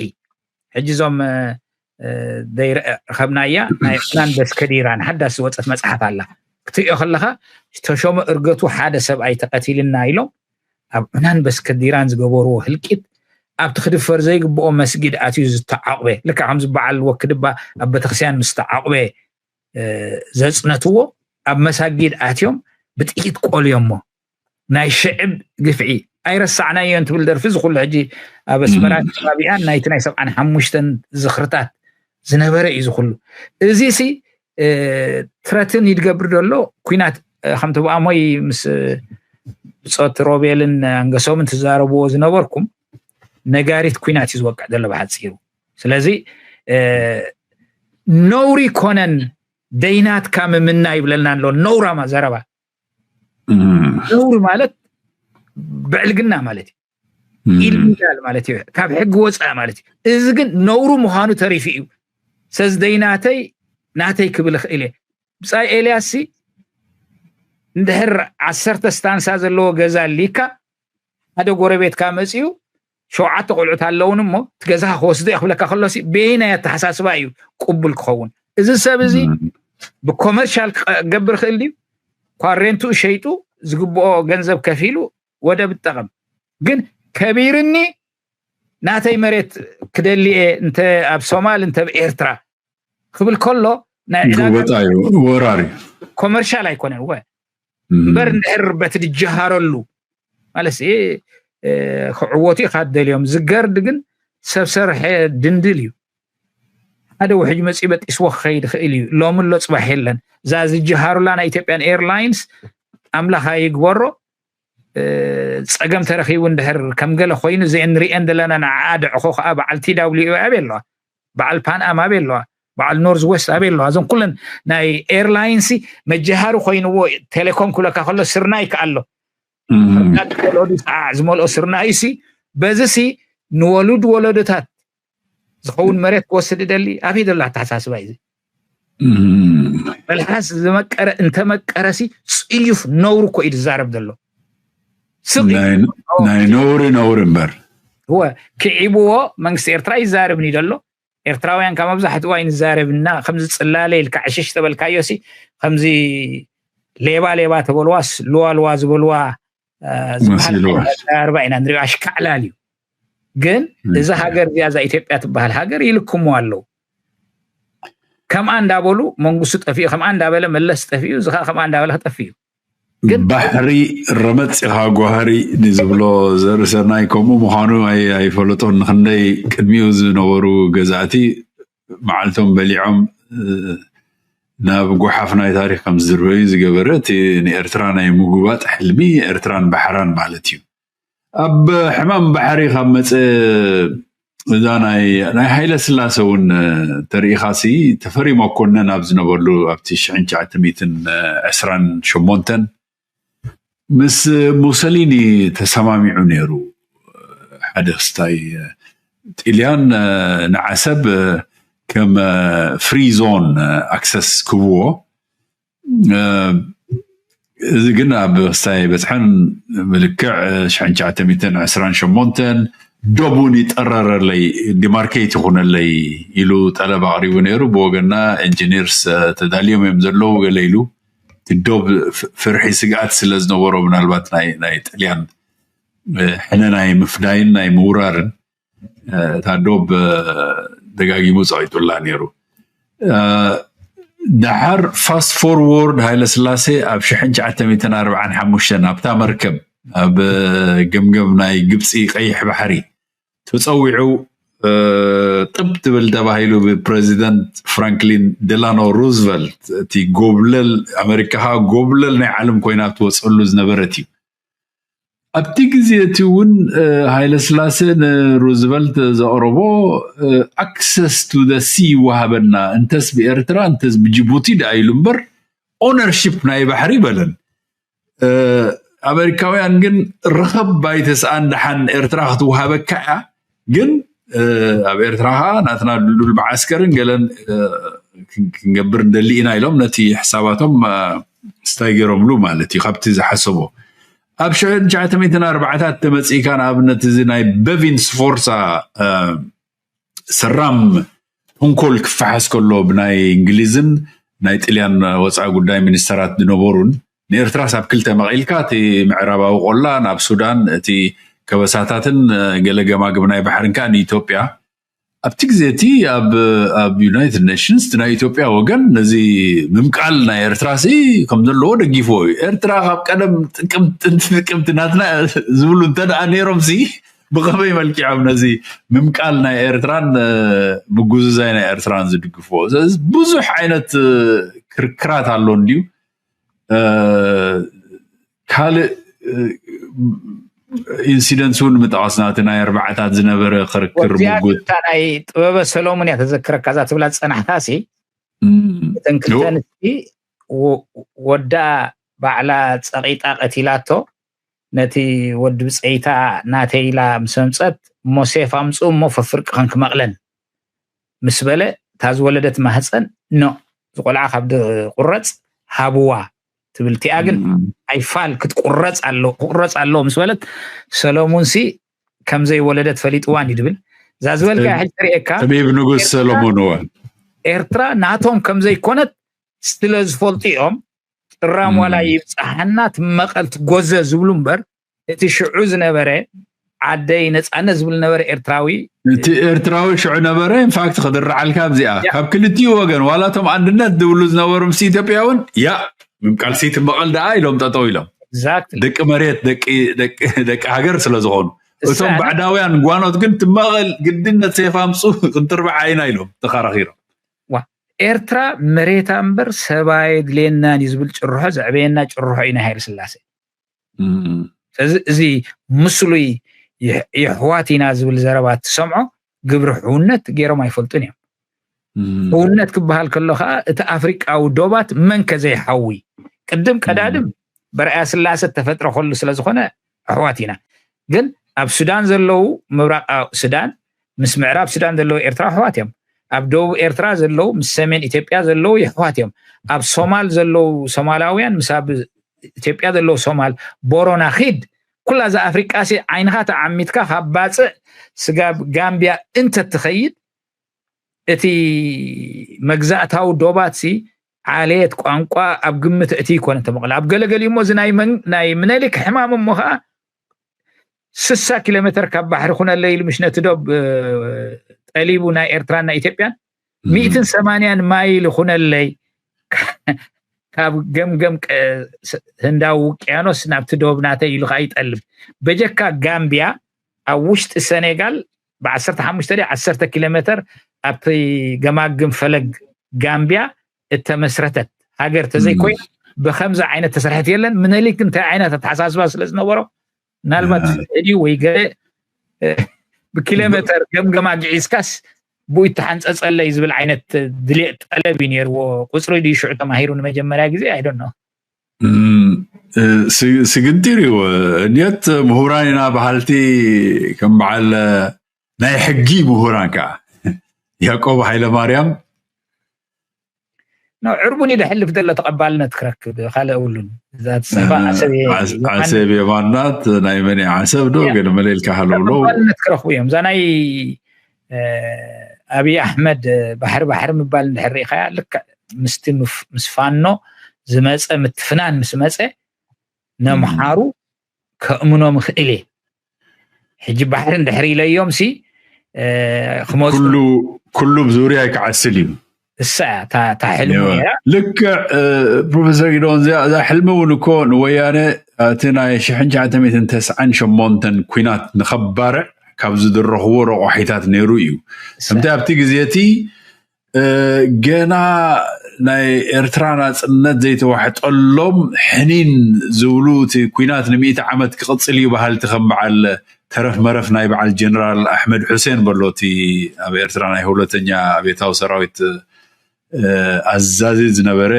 ሕጂ እዞም ዘይረኸብናያ ናይ ዕናን በስከዲራን ሓዳስ ዝወፀት መፅሓፍ ኣላ ክትሪኦ ከለካ ተሾመ እርገቱ ሓደ ሰብኣይ ተቀቲልና ኢሎም ኣብ ዕናን በስከዲራን ዝገበርዎ ህልቂት ኣብቲ ክድፈር ዘይግብኦ መስጊድ ኣትዩ ዝተዓቑበ ልክዕ ከምዚ በዓል ወክድባ ኣብ ቤተክርስትያን ምስ ተዓቑበ ዘፅነትዎ ኣብ መሳጊድ ኣትዮም ብጥይት ቆልዮሞ ናይ ሽዕብ ግፍዒ ኣይረሳዕናዮን ትብል ደርፊ እዚ ኩሉ ሕጂ ኣብ ኣስመራ ከባቢኣን ናይቲ ናይ ሰብዓን ሓሙሽተን ዝኽርታት ዝነበረ እዩ ዝኩሉ እዚ ሲ ትረትን ይድገብር ዘሎ ኩናት ከምቲ ብኣሞይ ምስ ብፆት ሮቤልን ኣንገሶምን ትዛረብዎ ዝነበርኩም ነጋሪት ኩናት እዩ ዝወቅዕ ዘሎ ብሓፂሩ ስለዚ ነውሪ ኮነን ደይናትካ ምምና ይብለልና ኣሎ ነውራማ ዘረባ ነውሪ ማለት ብዕልግና ማለት እዩ ኢልሚዳል ማለት እዩ ካብ ሕጊ ወፃኢ ማለት እዩ እዚ ግን ነውሩ ምዃኑ ተሪፉ እዩ ሰዚ ደይናተይ ናተይ ክብል ይኽእል እየ ብፃይ ኤልያስ ሲ እንድሕር ዓሰርተ ስታንሳ ዘለዎ ገዛ ኣሊካ ሓደ ጎረቤትካ መፅኡ ሸውዓተ ቆልዑት ኣለውን እሞ እቲ ገዛኻ ክወስዶ እየ ክብለካ ከሎሲ በየናይ ኣተሓሳስባ እዩ ቅቡል ክኸውን እዚ ሰብ እዚ ብኮመርሻል ክገብር ክእል ድዩ ኳሬንቱ ሸይጡ ዝግብኦ ገንዘብ ከፊሉ ወደብ ይጠቐም ግን ከቢርኒ ናተይ መሬት ክደሊ እየ፣ እንተ ኣብ ሶማል እንተ ኣብ ኤርትራ ክብል ከሎ ናይ ዕዳጋ ግልበጣ እዩ፣ ወራር እዩ። ኮመርሻል ኣይኮነን ወ እም። እምበር እንድሕር በቲ ዝጀሃረሉ ማለት ሲ ክዕወቱ ኢኻ ደልዮም ዝገርድ ግን ሰብ ሰርሐ ድንድል እዩ። ሓደ ውሕጅ መፂ በጢስዎ ክኸይድ ይኽእል እዩ። ሎሚ ኣሎ ፅባሕ የለን። እዛ ዝጀሃሩላ ናይ ኢትዮጵያን ኤርላይንስ ኣምላኽ ኣይግበሮ። እ፣ ፀገም ተረኺቡ እንድሕር ከም ገለ ኮይኑ ዘይንሪኤን ዘለና ንዓ ድዕኾ ከዓ በዓል ቲ ዳብሊው ኤ ኣበይ ኣለዋ? በዓል ፓን ኣም ኣበይ ኣለዋ? በዓል ኖርዝ ዌስት ኣበይ ኣለዋ? እዞም ኩለን ናይ ኤርላይንስ መጀሃሪ ኮይንዎ ቴሌኮም ክብለካ ከሎ ስርናይ ከኣሎ እም። ዝመልኦ ስርናይ ሲ በዚ ሲ ንወሉድ ወለዶታት ዝኸውን መሬት ክወስድ ደሊ ኣበይ ዘሎ ኣተሓሳስባ እዩ? እም። መልሓስ ዝመቀረ እንተመቀረሲ ፅዩፍ ነውሪ እኮ እዩ ዝዛረብ ዘሎ። ስቕ ኢሉ ናይ ነውሪ ነውሪ እምበር እወ ክዒብዎ መንግስቲ ኤርትራ ይዛረብኒ ዘሎ። ኤርትራውያን ካብ መብዛሕትኡ ኣይንዛረብና ከምዚ ፅላለ ኢልካ ዕሽሽ ተበልካዮ ሲ ከምዚ ሌባ ሌባ ተበልዋስ ልዋ ልዋ ዝበልዋ ዝበሃል ኣርባ ኢና ንሪኦ ኣሽካዕላል እዩ። ግን እዚ ሃገር እዚኣ እዛ ኢትዮጵያ ትበሃል ሃገር ይልክሙ ኣለዉ። ከምኣ እንዳበሉ መንግስቱ ጠፊኡ ከምኣ እንዳበለ መለስ ጠፊኡ እዚ ከዓ ከምኣ እንዳበለ ክጠፊ እዩ። ግን ባሕሪ ረመፅ ኢኻ ጓህሪ ንዝብሎ ዘርእሰናይ ከምኡ ምዃኑ ኣይፈለጦን። ንክንደይ ቅድሚኡ ዝነበሩ ገዛእቲ መዓልቶም በሊዖም ናብ ጓሓፍ ናይ ታሪክ ከም ዝድርበዩ ዝገበረ እቲ ንኤርትራ ናይ ምጉባጥ ሕልሚ ኤርትራን ባሕራን ማለት እዩ። ኣብ ሕማም ባሕሪ ካብ መፀ እዛ ናይ ናይ ሃይለ ስላሰ እውን ተሪኢኻሲ ተፈሪ መኮነን ኣብ ዝነበርሉ ኣብቲ ሽሕን ትሽዓተ ሚእትን ዕስራን ሸሞንተን ምስ ሙሰሊኒ ተሰማሚዑ ነይሩ። ሓደ ክስታይ ጥልያን ንዓሰብ ከም ፍሪ ዞን ኣክሰስ ክብዎ እዚ ግን ኣብ ክስታይ በፅሐን ብልክዕ ሽሕን ትሽዓተ ሚእትን ዕስራን ሸሞንተን ዶብ እውን ይጠረረለይ ዲማርኬት ይኹነለይ ኢሉ ጠለብ ኣቕሪቡ ነይሩ። ብወገና ኢንጂኒርስ ተዳልዮም እዮም ዘለዉ ገለ ኢሉ እቲ ዶብ ፍርሒ ስግኣት ስለ ዝነበሮ ምናልባት ናይ ጥልያን ሕነ ናይ ምፍዳይን ናይ ምውራርን እታ ዶብ ደጋጊሙ ፀቂጡላ ነይሩ። ደሓር ፋስት ፎርዎርድ ሃይለ ስላሴ ኣብ ሽሕን ትሽዓተ ሚእትን ኣርብዓን ሓሙሽተን ኣብታ መርከብ ኣብ ገምገም ናይ ግብፂ ቀይሕ ባሕሪ ተፀዊዑ ጥብ ትብል ተባሂሉ ብፕረዚደንት ፍራንክሊን ደላኖ ሩዝቨልት እቲ ጎብለል ኣሜሪካ ከዓ ጎብለል ናይ ዓለም ኮይና ትወፀሉ ዝነበረት እዩ። ኣብቲ ግዜ እቲ እውን ሃይለ ስላሴ ንሩዝቨልት ዘቕረቦ ኣክሰስ ቱ ሲ ይወሃበና እንተስ ብኤርትራ እንተስ ብጅቡቲ ደኣ ኢሉ እምበር ኦነርሽፕ ናይ ባሕሪ በለን። ኣሜሪካውያን ግን ርኸብ ኣይተስኣን ደሓን ኤርትራ ክትወሃበካ እያ ግን ኣብ ኤርትራ ከዓ ናትና ድልዱል መዓስከርን ገለን ክንገብር እንደሊ ኢና ኢሎም ነቲ ሕሳባቶም ስታይ ገይሮምሉ ማለት እዩ። ካብቲ ዝሓሰቦ ኣብ ሽሕን ትሽዓተ ሚእትን ኣርባዓታት ተመፂእካ ንኣብነት እዚ ናይ በቪንስ ፎርሳ ሰራም ተንኮል ክፈሓስ ከሎ ብናይ እንግሊዝን ናይ ጥልያን ወፃኢ ጉዳይ ሚኒስተራት ዝነበሩን ንኤርትራስ ኣብ ክልተ መቒልካ እቲ ምዕራባዊ ቆላ ናብ ሱዳን እቲ ከበሳታትን ገለ ገማግም ናይ ባሕርን ከዓ ንኢትዮጵያ ኣብቲ ግዜ እቲ ኣብ ዩናይትድ ኔሽንስ ናይ ኢትዮጵያ ወገን ነዚ ምምቃል ናይ ኤርትራ ሲ ከም ዘለዎ ደጊፎ እዩ። ኤርትራ ካብ ቀደም ጥቅምቲ ናትና ዝብሉ እንተ ደኣ ነይሮም ሲ ብኸመይ መልኪዖም ነዚ ምምቃል ናይ ኤርትራን ምጉዝዛይ ናይ ኤርትራን ዝድግፍዎ? ብዙሕ ዓይነት ክርክራት ኣሎ እንድዩ። ካልእ ኢንሲደንትስ እውን ምጠቐስና እቲ ናይ ኣርባዓታት ዝነበረ ክርክር ሙጉት ናይ ጥበበ ሰሎሙን እያ ተዘክረካ እዛ ትብላ ዝፀናሕካ ሲ እተን ክልተ ኣንስቲ ወዳ ባዕላ ፀቒጣ ቀቲላቶ ነቲ ወዲ ብፀይታ ናተይ ኢላ ምስ ኣምፀት እሞ ሴፍ ኣምፅኡ እሞ ፈፍርቂ ከንክመቕለን ምስ በለ እታ ዝወለደት ማህፀን ኖ ዝቆልዓ ካብ ዝቁረፅ ሃብዋ ትብል እቲኣ ግን ኣይፋል ክትቁረፅ ኣሎ ክቁረፅ ኣለዎ ምስ በለት ሰሎሙን ሲ ከምዘይወለደት ፈሊጥዋን እዩ ዝብል እዛ ዝበልካ ሕጂ ትርእየካ ጠቢብ ንጉስ ሰሎሞን እወ ኤርትራ ናቶም ከምዘይኮነት ስለ ዝፈልጡ እዮም ጥራም ዋላ ይብፅሓና ትመቐል ትጎዘ ዝብሉ እምበር እቲ ሽዑ ዝነበረ ዓደይ ነፃነት ዝብል ነበረ ኤርትራዊ። እቲ ኤርትራዊ ሽዑ ነበረ። ኢንፋክት ክድርዓልካ ኣብዚኣ ያ። ካብ ክልቲኡ ወገን ዋላቶም ኣንድነት ዝብሉ ዝነበሩ ምስ ኢትዮጵያ እውን ያ ቃልሲ ትመቐል ደኣ ኢሎም ጠጠው ኢሎም Exactly። ደቂ መሬት ደቂ ደቂ ደቂ ሃገር ስለ ዝኾኑ እቶም እሳና- ባዕዳውያን ጓኖት ግን ትመቐል ግድነት ሴፍ ኣምፁ ክንትርብዓ ኢና ኢሎም ተኸራኺሮም። ኤርትራ መሬታ እምበር ሰባይ ድልየናን እዩ ዝብል ጭርሖ ዘዕበየና ጭርሖ እዩ ናይ ሃይለ ስላሴ። እም፣ ስለዚ እዚ ምስሉይ ይሕ- ይሕዋት ኢና ዝብል ዘረባ ትሰምዖ ግብሪ ሕውነት ገይሮም ኣይፈልጡን እዮም። እም፣ ሕውነት ክበሃል ከሎ ከዓ እቲ ኣፍሪቃዊ ዶባት መን ከዘይሓዊ ቅድም ቀዳድም በርኣያ ስላሰ ተፈጥረ ከሉ ስለዝኾነ ኣሕዋት ኢና። ግን ኣብ ሱዳን ዘለዉ ምብራቅ ሱዳን ምስ ምዕራብ ሱዳን ዘለዉ ኤርትራ ኣሕዋት እዮም። ኣብ ደቡብ ኤርትራ ዘለዉ ምስ ሰሜን ኢትዮጵያ ዘለዉ የሕዋት እዮም። ኣብ ሶማል ዘለዉ ሶማላውያን ምስ ኣብ ኢትዮጵያ ዘለዉ ሶማል ቦሮና ኺድ ኩላ እዛ ኣፍሪቃ ሲ ዓይንኻ ተዓሚትካ ካብ ባፅዕ ስጋብ ጋምቢያ እንተትኸይድ እቲ መግዛእታዊ ዶባት ሲ ዓሌት ቋንቋ ኣብ ግምት እቲ ይኮነ ተመቕለ ኣብ ገለገሊኡ እሞ እዚ ናይ መን- ናይ ምነሊክ ሕማም እሞ ከዓ ስሳ ኪሎ ሜትር ካብ ባሕሪ ኩነለ ኢሉ ምሽ ነቲ ዶብ እ፣ ጠሊቡ ናይ ኤርትራን ናይ ኢትዮጵያን ሚእትን ሰማንያን ማይል ይኹነለይ ካብ ገምገም ቀ- ስ- ህንዳዊ ውቅያኖስ ናብቲ ዶብ ናተይ ኢሉ ከዓ ይጠልብ። በጀካ ጋምቢያ ኣብ ውሽጢ ሰኔጋል ብ15 ዲ 10 ኪሎ ሜትር ኣብቲ ገማግም ፈለግ ጋምቢያ እተመስረተት ሃገር ተዘይኮይና ብከምዚ ዓይነት ተሰርሐት የለን። ምነሊክ እንታይ ዓይነት ኣተሓሳስባ ስለ ዝነበሮ ምናልባት ያ። ፍትሒ ድዩ ወይ ገለ እ፣ ብኪሎ ሜትር ገምገማ ግዒዝካስ ብኡ ይተሓንፀፀለይ ዝብል ዓይነት ድሌት ጠለብ እዩ ነይርዎ። ቁፅሪ ድዩ ሽዑ ተማሂሩ ንመጀመርያ ግዜ ኣይዶኖ። እም፣ እ፣ ስ- ስግንጢር እዩ። እንዴት ምሁራን ኢና በሃልቲ ከም በዓል ናይ ሕጊ ምሁራን ከዓ ያዕቆብ ሃይለ ማርያም ኖ ዕርቡን እዩ ደሕልፍ ዘሎ ተቐባልነት ክረክብ ካልእ እውሉን እዛ ትሰፋ ዓሰብ እየ ዓሰብ የማናት ናይ መን እያ ዓሰብ ዶ ያ። ገለ መለ ኢልካ ሃለውለው ተቐባልነት ክረኽቡ እዮም። እዛ ናይ እ፣ ኣብይ ኣሕመድ ባሕሪ ባሕሪ ምባል እንድሕር ርኢኻያ ልክዕ ምስቲ ምፍ- ምስ ፋኖ ዝመፀ ምትፍናን ምስ መፀ ነምሓሩ ከእምኖም ይኽእል እየ። ሕጂ ባሕሪ እንድሕር ኢለዮም ሲ እ፣ ክመፁ ኩሉ ኩሉ ብዙርያ ክዓስል እዩ። እሳ እያ እታ እታ ሕልሙ እወ። ነይራ። ልክዕ እ፣ ፕሮፌሰር ጊዶን እዚኣ እዛ ሕልሚ እውን እኮ ንወያነ እቲ ናይ ሽሕን ትሽዓተ ሚእትን ተስዓን ሸሞንተን ኩናት ንኸባርዕ ካብ ዝድረኽዎ ረቋሒታት ነይሩ እዩ። ከምቲ ኣብቲ ግዜ እቲ እ፣ ገና ናይ ኤርትራ ናፅነት ዘይተዋሕጠሎም ሕኒን ዝብሉ እቲ ኩናት ንሚእቲ ዓመት ክቕፅል እዩ በሃልቲ ከም በዓል ተረፍ መረፍ ናይ በዓል ጀነራል ኣሕመድ ሑሴን በሎ እቲ ኣብ ኤርትራ ናይ ሁለተኛ ቤታዊ ሰራዊት እ፣ ኣዛዚ ዝነበረ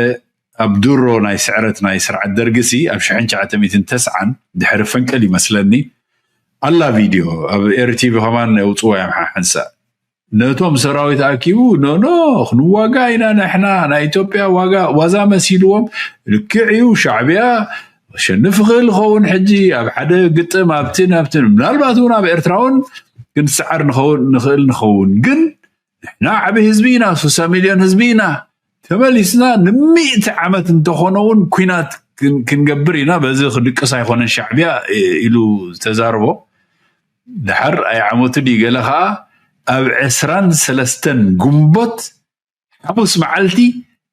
ኣብ ድሮ ናይ ስዕረት ናይ ስርዓት ደርጊ ሲ ኣብ ሽሕን ትሽዓተ ሚእትን ተስዓን ድሕሪ ፈንቅል ይመስለኒ ኣላ ቪድዮ ኣብ ኤርቲቪ ከማን የውፅዎ እዮም ሓንሳእ ነቶም ሰራዊት ኣኪቡ ኖኖ ክንዋጋ ኢና ንሕና ናይ ኢትዮጵያ ዋጋ ዋዛ መሲልዎም ልክዕ እዩ ሻዕቢያ ሸንፍ ክእል ኸውን ሕጂ ኣብ ሓደ ግጥም ኣብትን ኣብትን ምናልባት እውን ኣብ ኤርትራ እውን ክንስዓር ንኸውን ንኽእል ንኸውን ግን ንሕና ዓብ ህዝቢ ኢና ሱሳ ሚልዮን ህዝቢ ኢና ተመሊስና ንሚእቲ ዓመት እንተኾነ እውን ኩናት ክንገብር ኢና በዚ ክድቅስ ኣይኮነን ሻዕብያ ኢሉ ዝተዛርቦ ድሓር ኣይዓመቱ ድዩ ገለ ከዓ ኣብ ዕስራን ሰለስተን ጉንቦት ሓሙስ መዓልቲ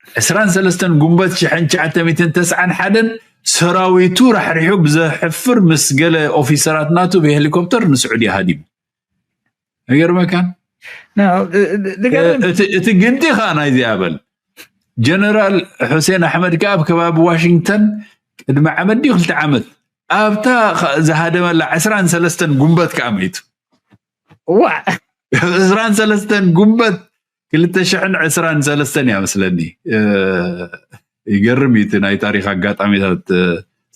ዕስራን ሰለስተን ጉንበት ሽሕን ትሽዓተ ሚእትን ተስዓን ሓደን ሰራዊቱ ራሕሪሑ ብዘሕፍር ምስ ገለ ኦፊሰራት ናቱ ብሄሊኮፕተር ንስዑድያ ሃዲሙ ኣይገርመካን እቲ ግንቲ ከዓ ናይዚ ኣበል ጀነራል ሑሴን ኣሕመድ ከዓ ኣብ ከባቢ ዋሽንግተን ቅድሚ ዓመት ድዩ ክልተ ዓመት ኣብታ ዝሃደመላ ዕስራን ሰለስተን ጉንበት ከዓ መይቱ ዋ ዕስራን ሰለስተን ጉንበት ክልተ ሽሕን ዕስራን ሰለስተን እያ መስለኒ ይገርም እዩ ናይ ታሪክ ኣጋጣሚታት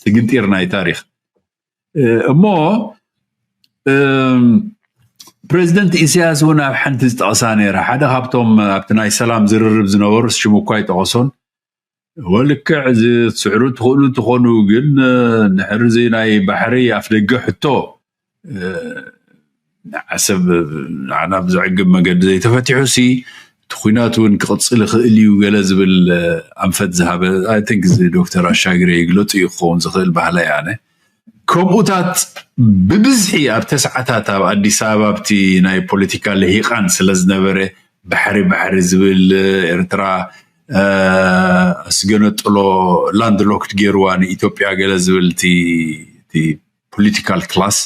ስግንጢር ናይ ታሪክ እሞ ፕሬዚደንት ኢሳያስ እውን ኣብ ሓንቲ ዝጠቐሳ ነይራ ሓደ ካብቶም ኣብቲ ናይ ሰላም ዝርርብ ዝነበሩ ሽሙ እኳ ይጠቐሶን ወልክዕ ዝስዕሩ ትኽእሉ ትኾኑ ግን ንሕርዚ ናይ ባሕሪ ኣፍደገ ሕቶ ዓሰብ ንዓና ብዘዕግብ መገዲ ዘይተፈቲሑ ሲ እቲ ኩናት እውን ክቕፅል ይኽእል እዩ ገለ ዝብል ኣንፈት ዝሃበ ኣይንክ ዶክተር ኣሻግረ ይግለፁ እዩ ክኸውን ዝኽእል ባህላ ኣነ ከምኡታት ብብዝሒ ኣብ ተስዓታት ኣብ ኣዲስ ኣበባ ኣብቲ ናይ ፖለቲካ ልሂቃን ስለ ዝነበረ፣ ባሕሪ ባሕሪ ዝብል፣ ኤርትራ ኣስገነጥሎ፣ ላንድ ሎክድ ገይርዋ ንኢትዮጵያ ገለ ዝብል እቲ ፖለቲካል ክላስ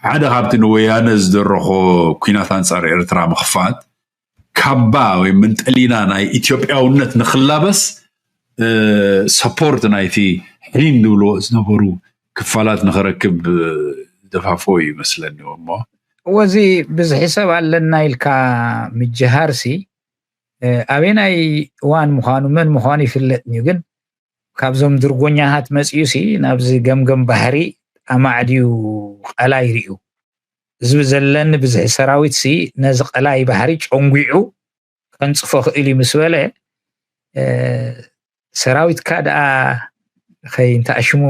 ሓደ ካብቲ ንወያነ ዝደረኾ ኩናት ኣንጻር ኤርትራ ምኽፋት ካባ ወይ መንጠሊና ናይ ኢትዮጵያውነት ንክላበስ ሰፖርት ናይቲ ሕኒን ዝብልዎ ዝነበሩ ክፋላት ንክረክብ ዝደፋፍኦ እዩ ይመስለኒ። እሞ ወዚ ብዝሒ ሰብ ኣለና ኢልካ ምጅሃርሲ ኣበየናይ እዋን ምዃኑ መን ምዃኑ ይፍለጥን እዩ። ግን ካብዞም ድርጎኛታት መፅዩ ሲ ናብዚ ገምገም ባሕሪ ኣማዕድዩ ቀላይ ርእዩ። ህዝቢ ዘለኒ ብዝሒ ሰራዊት ሲ ነዚ ቀላይ ባሕሪ ጨንጒዑ ከንፅፎ ክእል እዩ ምስ በለ ሰራዊትካ ደኣ ኸይ እንተኣሽሙ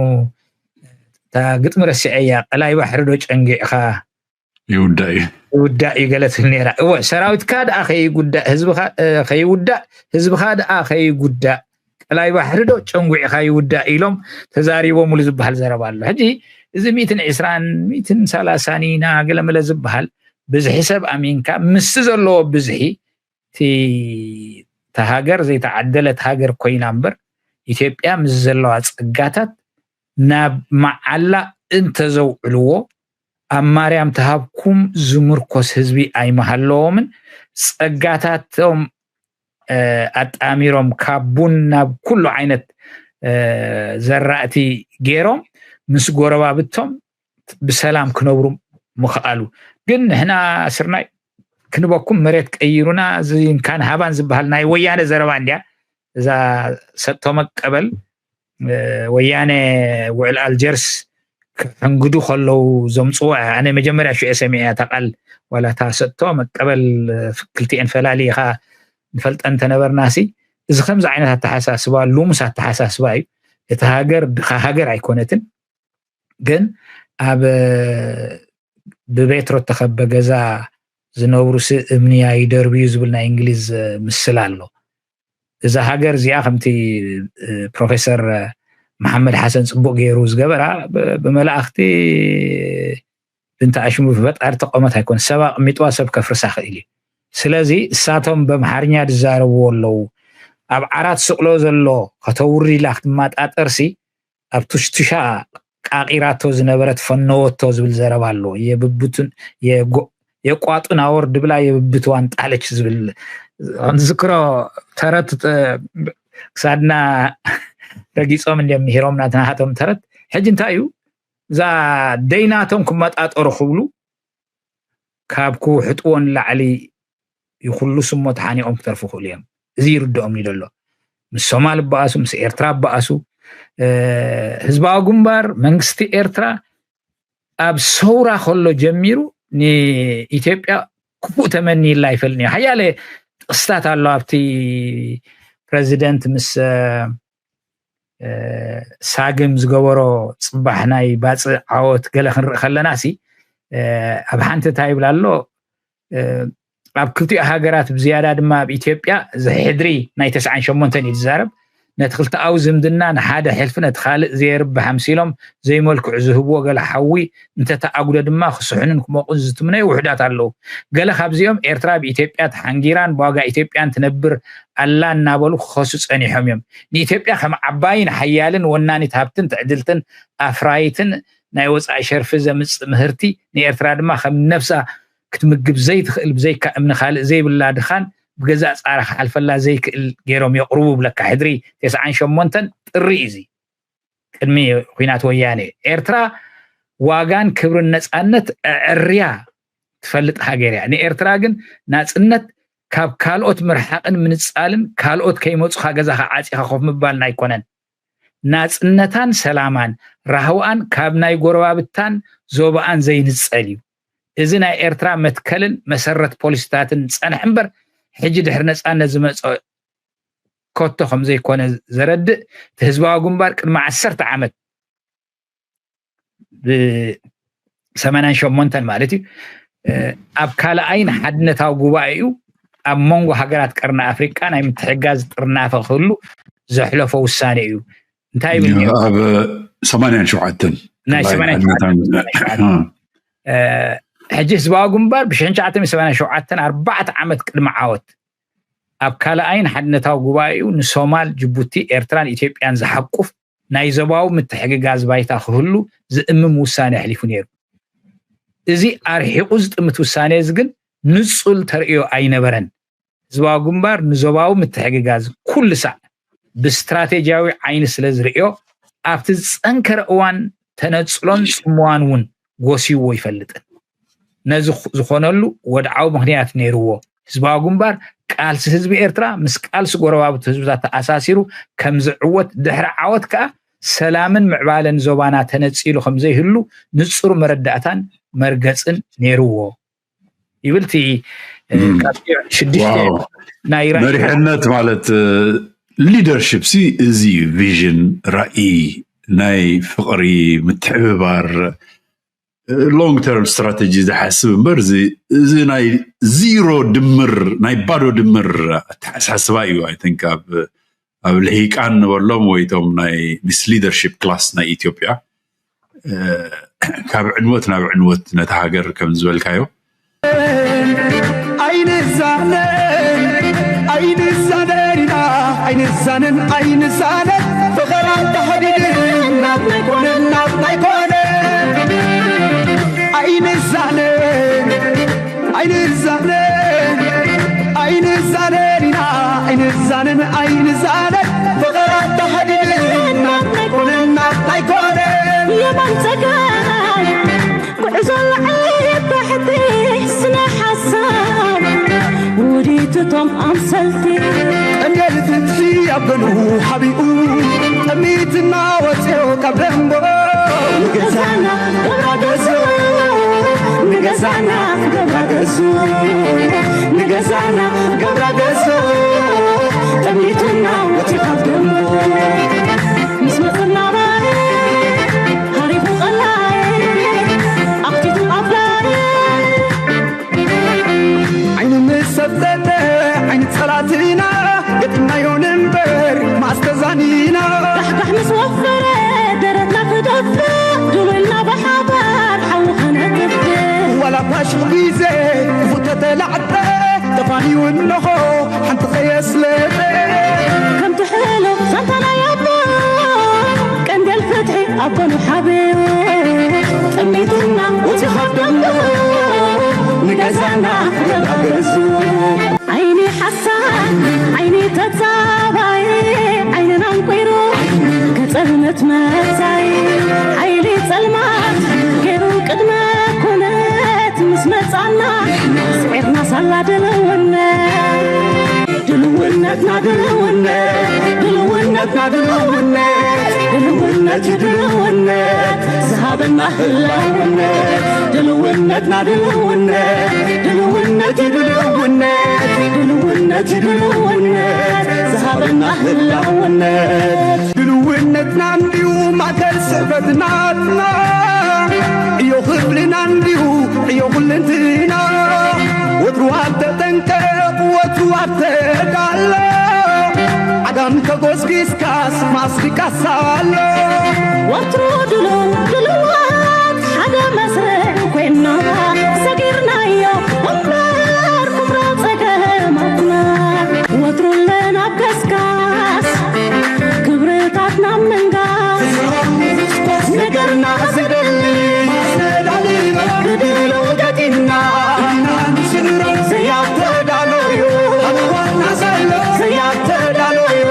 እታ ግጥሚ ረሲዐያ፣ ቀላይ ባሕሪ ዶ ጨንጊዕኻ ይውዳእ እዩ። ይውዳእ እዩ ገለ ትብል ነይራ። እወ ሰራዊትካ ደኣ ከይጉዳእ ህዝብኻ ከይውዳእ ህዝብኻ ደኣ ከይጉዳእ ቀላይ ባሕሪ ዶ ጨንጉዕኻ ይውዳእ ኢሎም ተዛሪቦምሉ ዝበሃል ዘረባ ኣሎ። ሕጂ እዚ ሚእትን ዕስራን ሚእትን ሰላሳን ኢና ገለመለ ዝበሃል ብዝሒ ሰብ ኣሚንካ ምስቲ ዘለዎ ብዝሒ እቲ እታ ሃገር ዘይተዓደለት ሃገር ኮይና እምበር ኢትዮጵያ ምስ ዘለዋ ጸጋታት ናብ መዓላ እንተዘውዕልዎ ኣብ ማርያም ተሃብኩም ዝምርኮስ ህዝቢ ኣይምሃለዎምን። ጸጋታቶም ኣጣሚሮም ካብ ቡን ናብ ኩሉ ዓይነት ዘራእቲ ገይሮም ምስ ጎረባብቶም ብሰላም ክነብሩ ምኽኣሉ። ግን ንሕና ስርናይ ክንበኩም መሬት ቀይሩና ዝንካን ሃባን ዝበሃል ናይ ወያነ ዘረባ እንዲያ። እዛ ሰጥቶ መቀበል ወያነ ውዕል ኣልጀርስ ክሕንግዱ ከለዉ ዘምፅዎ ኣነ መጀመርያ ሽዑ ሰሚዐ እያ እታ ቃል። ዋላ እታ ሰጥቶ መቀበል ክልቲኤን ፈላሊኻ ንፈልጠን እንተነበርናሲ እዚ ከምዚ ዓይነት ኣተሓሳስባ ሉሙስ ኣተሓሳስባ እዩ። እቲ ሃገር ድኻ ሃገር ኣይኮነትን። ግን ኣብ ብቤትሮ እተኸበ ገዛ ዝነብሩ ሲ እምንያ ይደርብዩ ዝብል ናይ እንግሊዝ ምስል ኣሎ። እዛ ሃገር እዚኣ ከምቲ ፕሮፌሰር መሓመድ ሓሰን ፅቡቅ ገይሩ ዝገበራ ብመላእክቲ ብንተ ኣሽሙ ፈጣሪ ተቆመት ኣይኮን ሰብ ኣቅሚጥዋ ሰብ ከፍርሳ ክእል እዩ። ስለዚ እሳቶም በምሓርኛ ዝዛረብዎ ኣለዉ። ኣብ ዓራት ስቅሎ ዘሎ ከተውርድ ኢላ ክትመጣጠርሲ ኣብ ቱሽቱሻ ቃቂራቶ ዝነበረት ፈነወቶ ዝብል ዘረባ ኣሎ። የብብቱን የቋጡን ኣወር ድብላ የብብትዋን ጣለች ዝብል ዝክሮ ተረት ክሳድና ረጊፆም እንዲም ምሂሮም ናትናሃቶም ተረት። ሕጂ እንታይ እዩ እዛ ደይናቶም ክመጣጠሩ ክብሉ ካብ ክውሕጥዎ ንላዕሊ ይኩሉ ስሞ ተሓኒቆም ክተርፉ ክእሉ እዮም። እዚ ይርድኦም እዩ ዘሎ። ምስ ሶማል በኣሱ፣ ምስ ኤርትራ በኣሱ። ህዝባዊ ግንባር መንግስቲ ኤርትራ ኣብ ሰውራ ከሎ ጀሚሩ ንኢትዮጵያ ክፉእ ተመኒላ ኣይፈልኒ እዩ። ሓያለ ጥቅስታት ኣሎ ኣብቲ ፕረዚደንት ምስ ሳግም ዝገበሮ ፅባሕ ናይ ባፅእ ዓወት ገለ ክንርኢ ከለና ሲ ኣብ ሓንቲ እንታይ ይብል ኣሎ ኣብ ክልቲኡ ሃገራት ብዝያዳ ድማ ኣብ ኢትዮጵያ ዝሕድሪ ናይ ተስዓን ሸሞንተን እዩ ዝዛረብ። ነቲ ክልተኣዊ ዝምድና ንሓደ ሕልፊ ነቲ ካልእ ዘየርብሕ ኣምሲሎም ዘይመልክዑ ዝህብዎ ገለ ሓዊ እንተተኣጉደ ድማ ክስሕኑን ክሞቁን ዝትምነዩ ውሑዳት ኣለዉ። ገለ ካብዚኦም ኤርትራ ብኢትዮጵያ ተሓንጊራን ብዋጋ ኢትዮጵያን ትነብር ኣላ እናበሉ ክኸሱ ጸኒሖም እዮም። ንኢትዮጵያ ከም ዓባይን ሓያልን ወናኒት ሃብትን ትዕድልትን ኣፍራይትን ናይ ወጻኢ ሸርፊ ዘምጽእ ምህርቲ ንኤርትራ ድማ ከም ነብሳ ክትምግብ ዘይትኽእል ብዘይካ እምኒ ካልእ ዘይብላ ድኻን ብገዛእ ጻራ ክሓልፈላ ዘይክእል ገይሮም የቕርቡ ብለካ። ሕድሪ ተስዓን ሸሞንተን ጥሪ እዩ እዚ። ቅድሚ ኲናት ወያኔ ኤርትራ ዋጋን ክብርን ነጻነት ኣዕርያ ትፈልጥ ሃገር እያ። ንኤርትራ ግን ናጽነት ካብ ካልኦት ምርሓቕን ምንጻልን ካልኦት ከይመጹኻ ገዛኻ ዓጺኻ ኮፍ ምባልን ኣይኮነን። ናጽነታን ሰላማን ራህዋኣን ካብ ናይ ጎረባብታን ዞባኣን ዘይንጸል እዩ። እዚ ናይ ኤርትራ መትከልን መሰረት ፖሊሲታትን ዝጸንሐ እምበር ሕጂ ድሕሪ ነጻነት ዝመጸ ኮቶ ከም ዘይኮነ ዘረድእ እቲ ህዝባዊ ግንባር ቅድሚ ዓሰርተ ዓመት ብሰማንያን ሸሞንተን ማለት እዩ ኣብ ካልኣይን ሓድነታዊ ጉባኤኡ ኣብ መንጎ ሃገራት ቀርኒ ኣፍሪቃ ናይ ምትሕጋዝ ጥርናፈ ክህሉ ዘሕለፎ ውሳኔ እዩ። እንታይ ይብል ነይሩ? ኣብ ሰማንያን ሸውዓተን ናይ ሰማንያ ሸውዓተ ሕጂ ህዝባዊ ግንባር ብ ሽሕን ትሽዓተ ሚእትን ሰማንያን ሸውዓተን ኣርባዕተ ዓመት ቅድሚ ዓወት ኣብ ካልኣይን ሓድነታዊ ጉባኤኡ ንሶማል፣ ጅቡቲ፣ ኤርትራን ኢትዮጵያን ዝሓቁፍ ናይ ዞባዊ ምትሕግጋዝ ባይታ ክህሉ ዝእምም ውሳኔ ኣሕሊፉ ነይሩ። እዚ ኣርሒቑ ዝጥምት ውሳኔ እዚ ግን ንጹል ተርእዮ ኣይነበረን። ህዝባዊ ግንባር ንዞባዊ ምትሕግጋዝ ኩሉ ሳዕ ብስትራቴጂያዊ ዓይኒ ስለ ዝርእዮ ኣብቲ ዝጸንከረ እዋን ተነጽሎን ጽምዋን እውን ጎስይዎ ይፈልጥን። ነዚ ዝኾነሉ ወድዓዊ ምኽንያት ነይርዎ። ህዝባዊ ግንባር ቃልሲ ህዝቢ ኤርትራ ምስ ቃልሲ ጎረባብቲ ህዝብታት ተኣሳሲሩ ከም ዝዕወት፣ ድሕሪ ዓወት ከኣ ሰላምን ምዕባለን ዞባና ተነጺሉ ከም ዘይህሉ ንጹር መረዳእታን መርገጽን ነይርዎ ይብል። እቲ ሽዱሽተ ናይ መሪሕነት ማለት ሊደርሽፕ ሲ እዚ ቪዥን፣ ራእይ፣ ናይ ፍቕሪ፣ ምትሕብባር፣ ሎንግ ተርም ስትራተጂ ዝሓስብ እምበር እዚ ናይ ዚሮ ድምር፣ ናይ ባዶ ድምር ኣተሓሳስባ እዩ። I think ኣብ ኣብ ልሂቃን ንበሎም ወይ ቶም ናይ ምስ ሊደርሽፕ ክላስ ናይ ኢትዮጵያ ካብ ዕንወት ናብ ዕንወት ነታ ሃገር ከም ዝበልካዮ ኣይንዛነን ኣይንዛነን ኢና ኣይንዛነን ኣይንዛነን ፍቕር ኣንተሓዲድን ናትና ኣይኮነን ናትና ኣይኮነን ኣይንዛነን ኣይንዛነን ኣይንዛነን ኢና ኣይንዛነን ኣይንዛነን ፍቕር ኣተሓዲድን ናትና ኣይኮነን ናትና ኣይኮነን የማን ጸጋም ጉዕዞ ላዕሊ ታሕቲ ስነ ሓሳብ ውዲት እቶም ኣምሰልቲ ቀንዴል ፍትሒ ኣብ ገንኡ ሓቢኡ ጠሚትና ወፅዮ ካብ ደንጎ ንገዛና ገብራ ገዞ ንገዛና ገብራ ገዞ ንገዛና ገብራ ገዞ ጠሚትና ወፅዮ ካብ ደንጎ ምስ መፅና ባይ ሃሪፉ ቀላይ ኣኽቲቱ ኣፍላይ ዓይኒ ምስ ሰብተተ ዓይኒ ፀላትና ገጢምናዮ ንንበር ማስተዛኒና ካሕካሕ ምስ ወፈረ ደረትና ክደፍእ ድሉልና ብሓባር ሓዊ ከነጥፍእ ዋላ ፓሽቕ ግዜ ክፉተተላዕጠ ተፋንዩ እንሆ ሓንቲ ከየስለጠ ከምቲ ሕሉፍ ዛንታ ናይ ኣቦ ቀንደል ፍትሒ ኣቦኑ ሓብዩ ጠሚቱና ውፂ ካብ ደንጎ ንገዛና ክገባገዙ ዓይኒ ሓሳብ ዓይኒ ተጻባይ ዓይንና እንቁይሩ ገጸብነት መጻይ ሓይሊ ጸልማት ገይሩ ቅድመ ኩነት ምስ መጻና ስዒርና ሳላ ድልውነት ድልውነትና ድልውነት ድልውነትና ድልውነት ድልውነት እዩ ድልውነት ዝሃበና ህላውነት ድልውነትና ድልውነት ድልውነት እዩ ድልውነት ድልውነት እዩ ድልውነት ዝሃበና ህላውነት ድልውነትና እንዲዩ ማእከል ስዕበት ናትና ዕዮ ክብልና እንዲዩ ዕዮ ኩልንትና ወትሩ ኣብ ተጠንቀቕ ወትሩ ኣብ ተዳሎ ዓጋም ተጎስጊስካስ ማስሪቃስ ኣሎ ወትሩ ድሉው ድሉዋት ሓደ መስርዕ ኮይና ሰጊርናዮ እምበር ኩምራ ጸገማትና ወትሩ ኣለና ኣብ ገስጋስ ክብርታትና ምንጋስ ነገርና ዝደሊ ብድሎ ገጢምና ዘያተዳሎዩ ዘያተዳሎዩ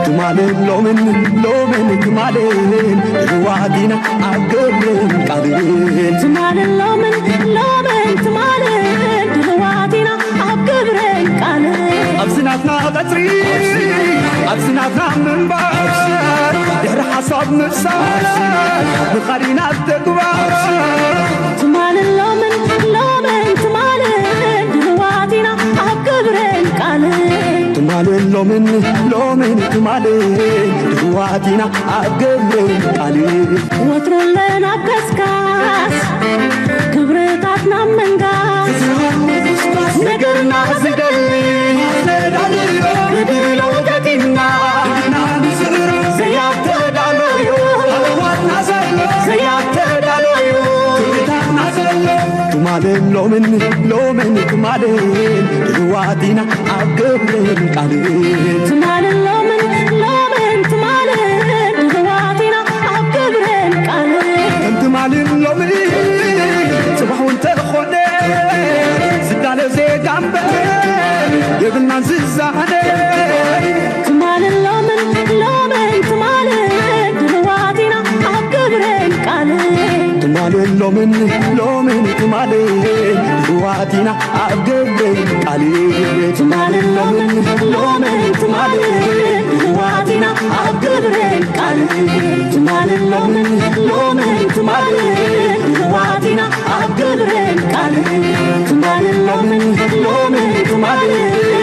ትማልን ሎምን ሎምን ትማልን ድልዋት ኢና ኣብ ግብርን ቃልን ትማልን ሎምን ሎምን ትማልን ድልዋት ኢና ኣብ ግብርን ቃልን ኣብዚ ናትና ቀፅሪ ኣብዚ ናትና ምንባር ድሕሪ ሓሳብ ምብሳል ምኻድ ኢና ኣብ ተግባር ትማልን ሎምን ሎምን ትማልን ድልዋት ኢና ኣብ ግብርን ቃልን ትማልን ሎምን ሎምን ትማልን ድልዋት ኢና ኣብ ግብርን ቃልን ወትሩ ኣለና ኣብ ገስጋስ ክብርታትና ምንጋስ ነገርና ዝደሊ ብድሎ ገጢምና ዘያተዳሎዩ ሎምን ሎምን ትማልን ድልዋት ኢና ኣብ ግብርን ቃልን። ትማልን ሎምን ሎምን ትማልን ድልዋት ኢና ኣብ ግብርን ቃልን። ከም ትማልን ሎምን ጽባሕ እውን ተኾነ ዝዳለ ዜጋ እምበር የብልናን ዝዛነ። ትማልን ሎምን ሎምን ትማልን ድልዋት ኢና ኣብ ግብርን ቃልን። ትማልን ሎምን ሎምን ትማልን ድልዋት ኢና ኣብ ግብርን ቃልን። ትማልን ሎምን ሎምን ትማልን ድልዋት ኢና ኣብ ግብርን ቃልን። ትማልን ሎምን ሎምን ትማልን ድልዋት ኢና ኣብ ግብርን ቃልን። ትማልን ሎምን ሎምን ትማልን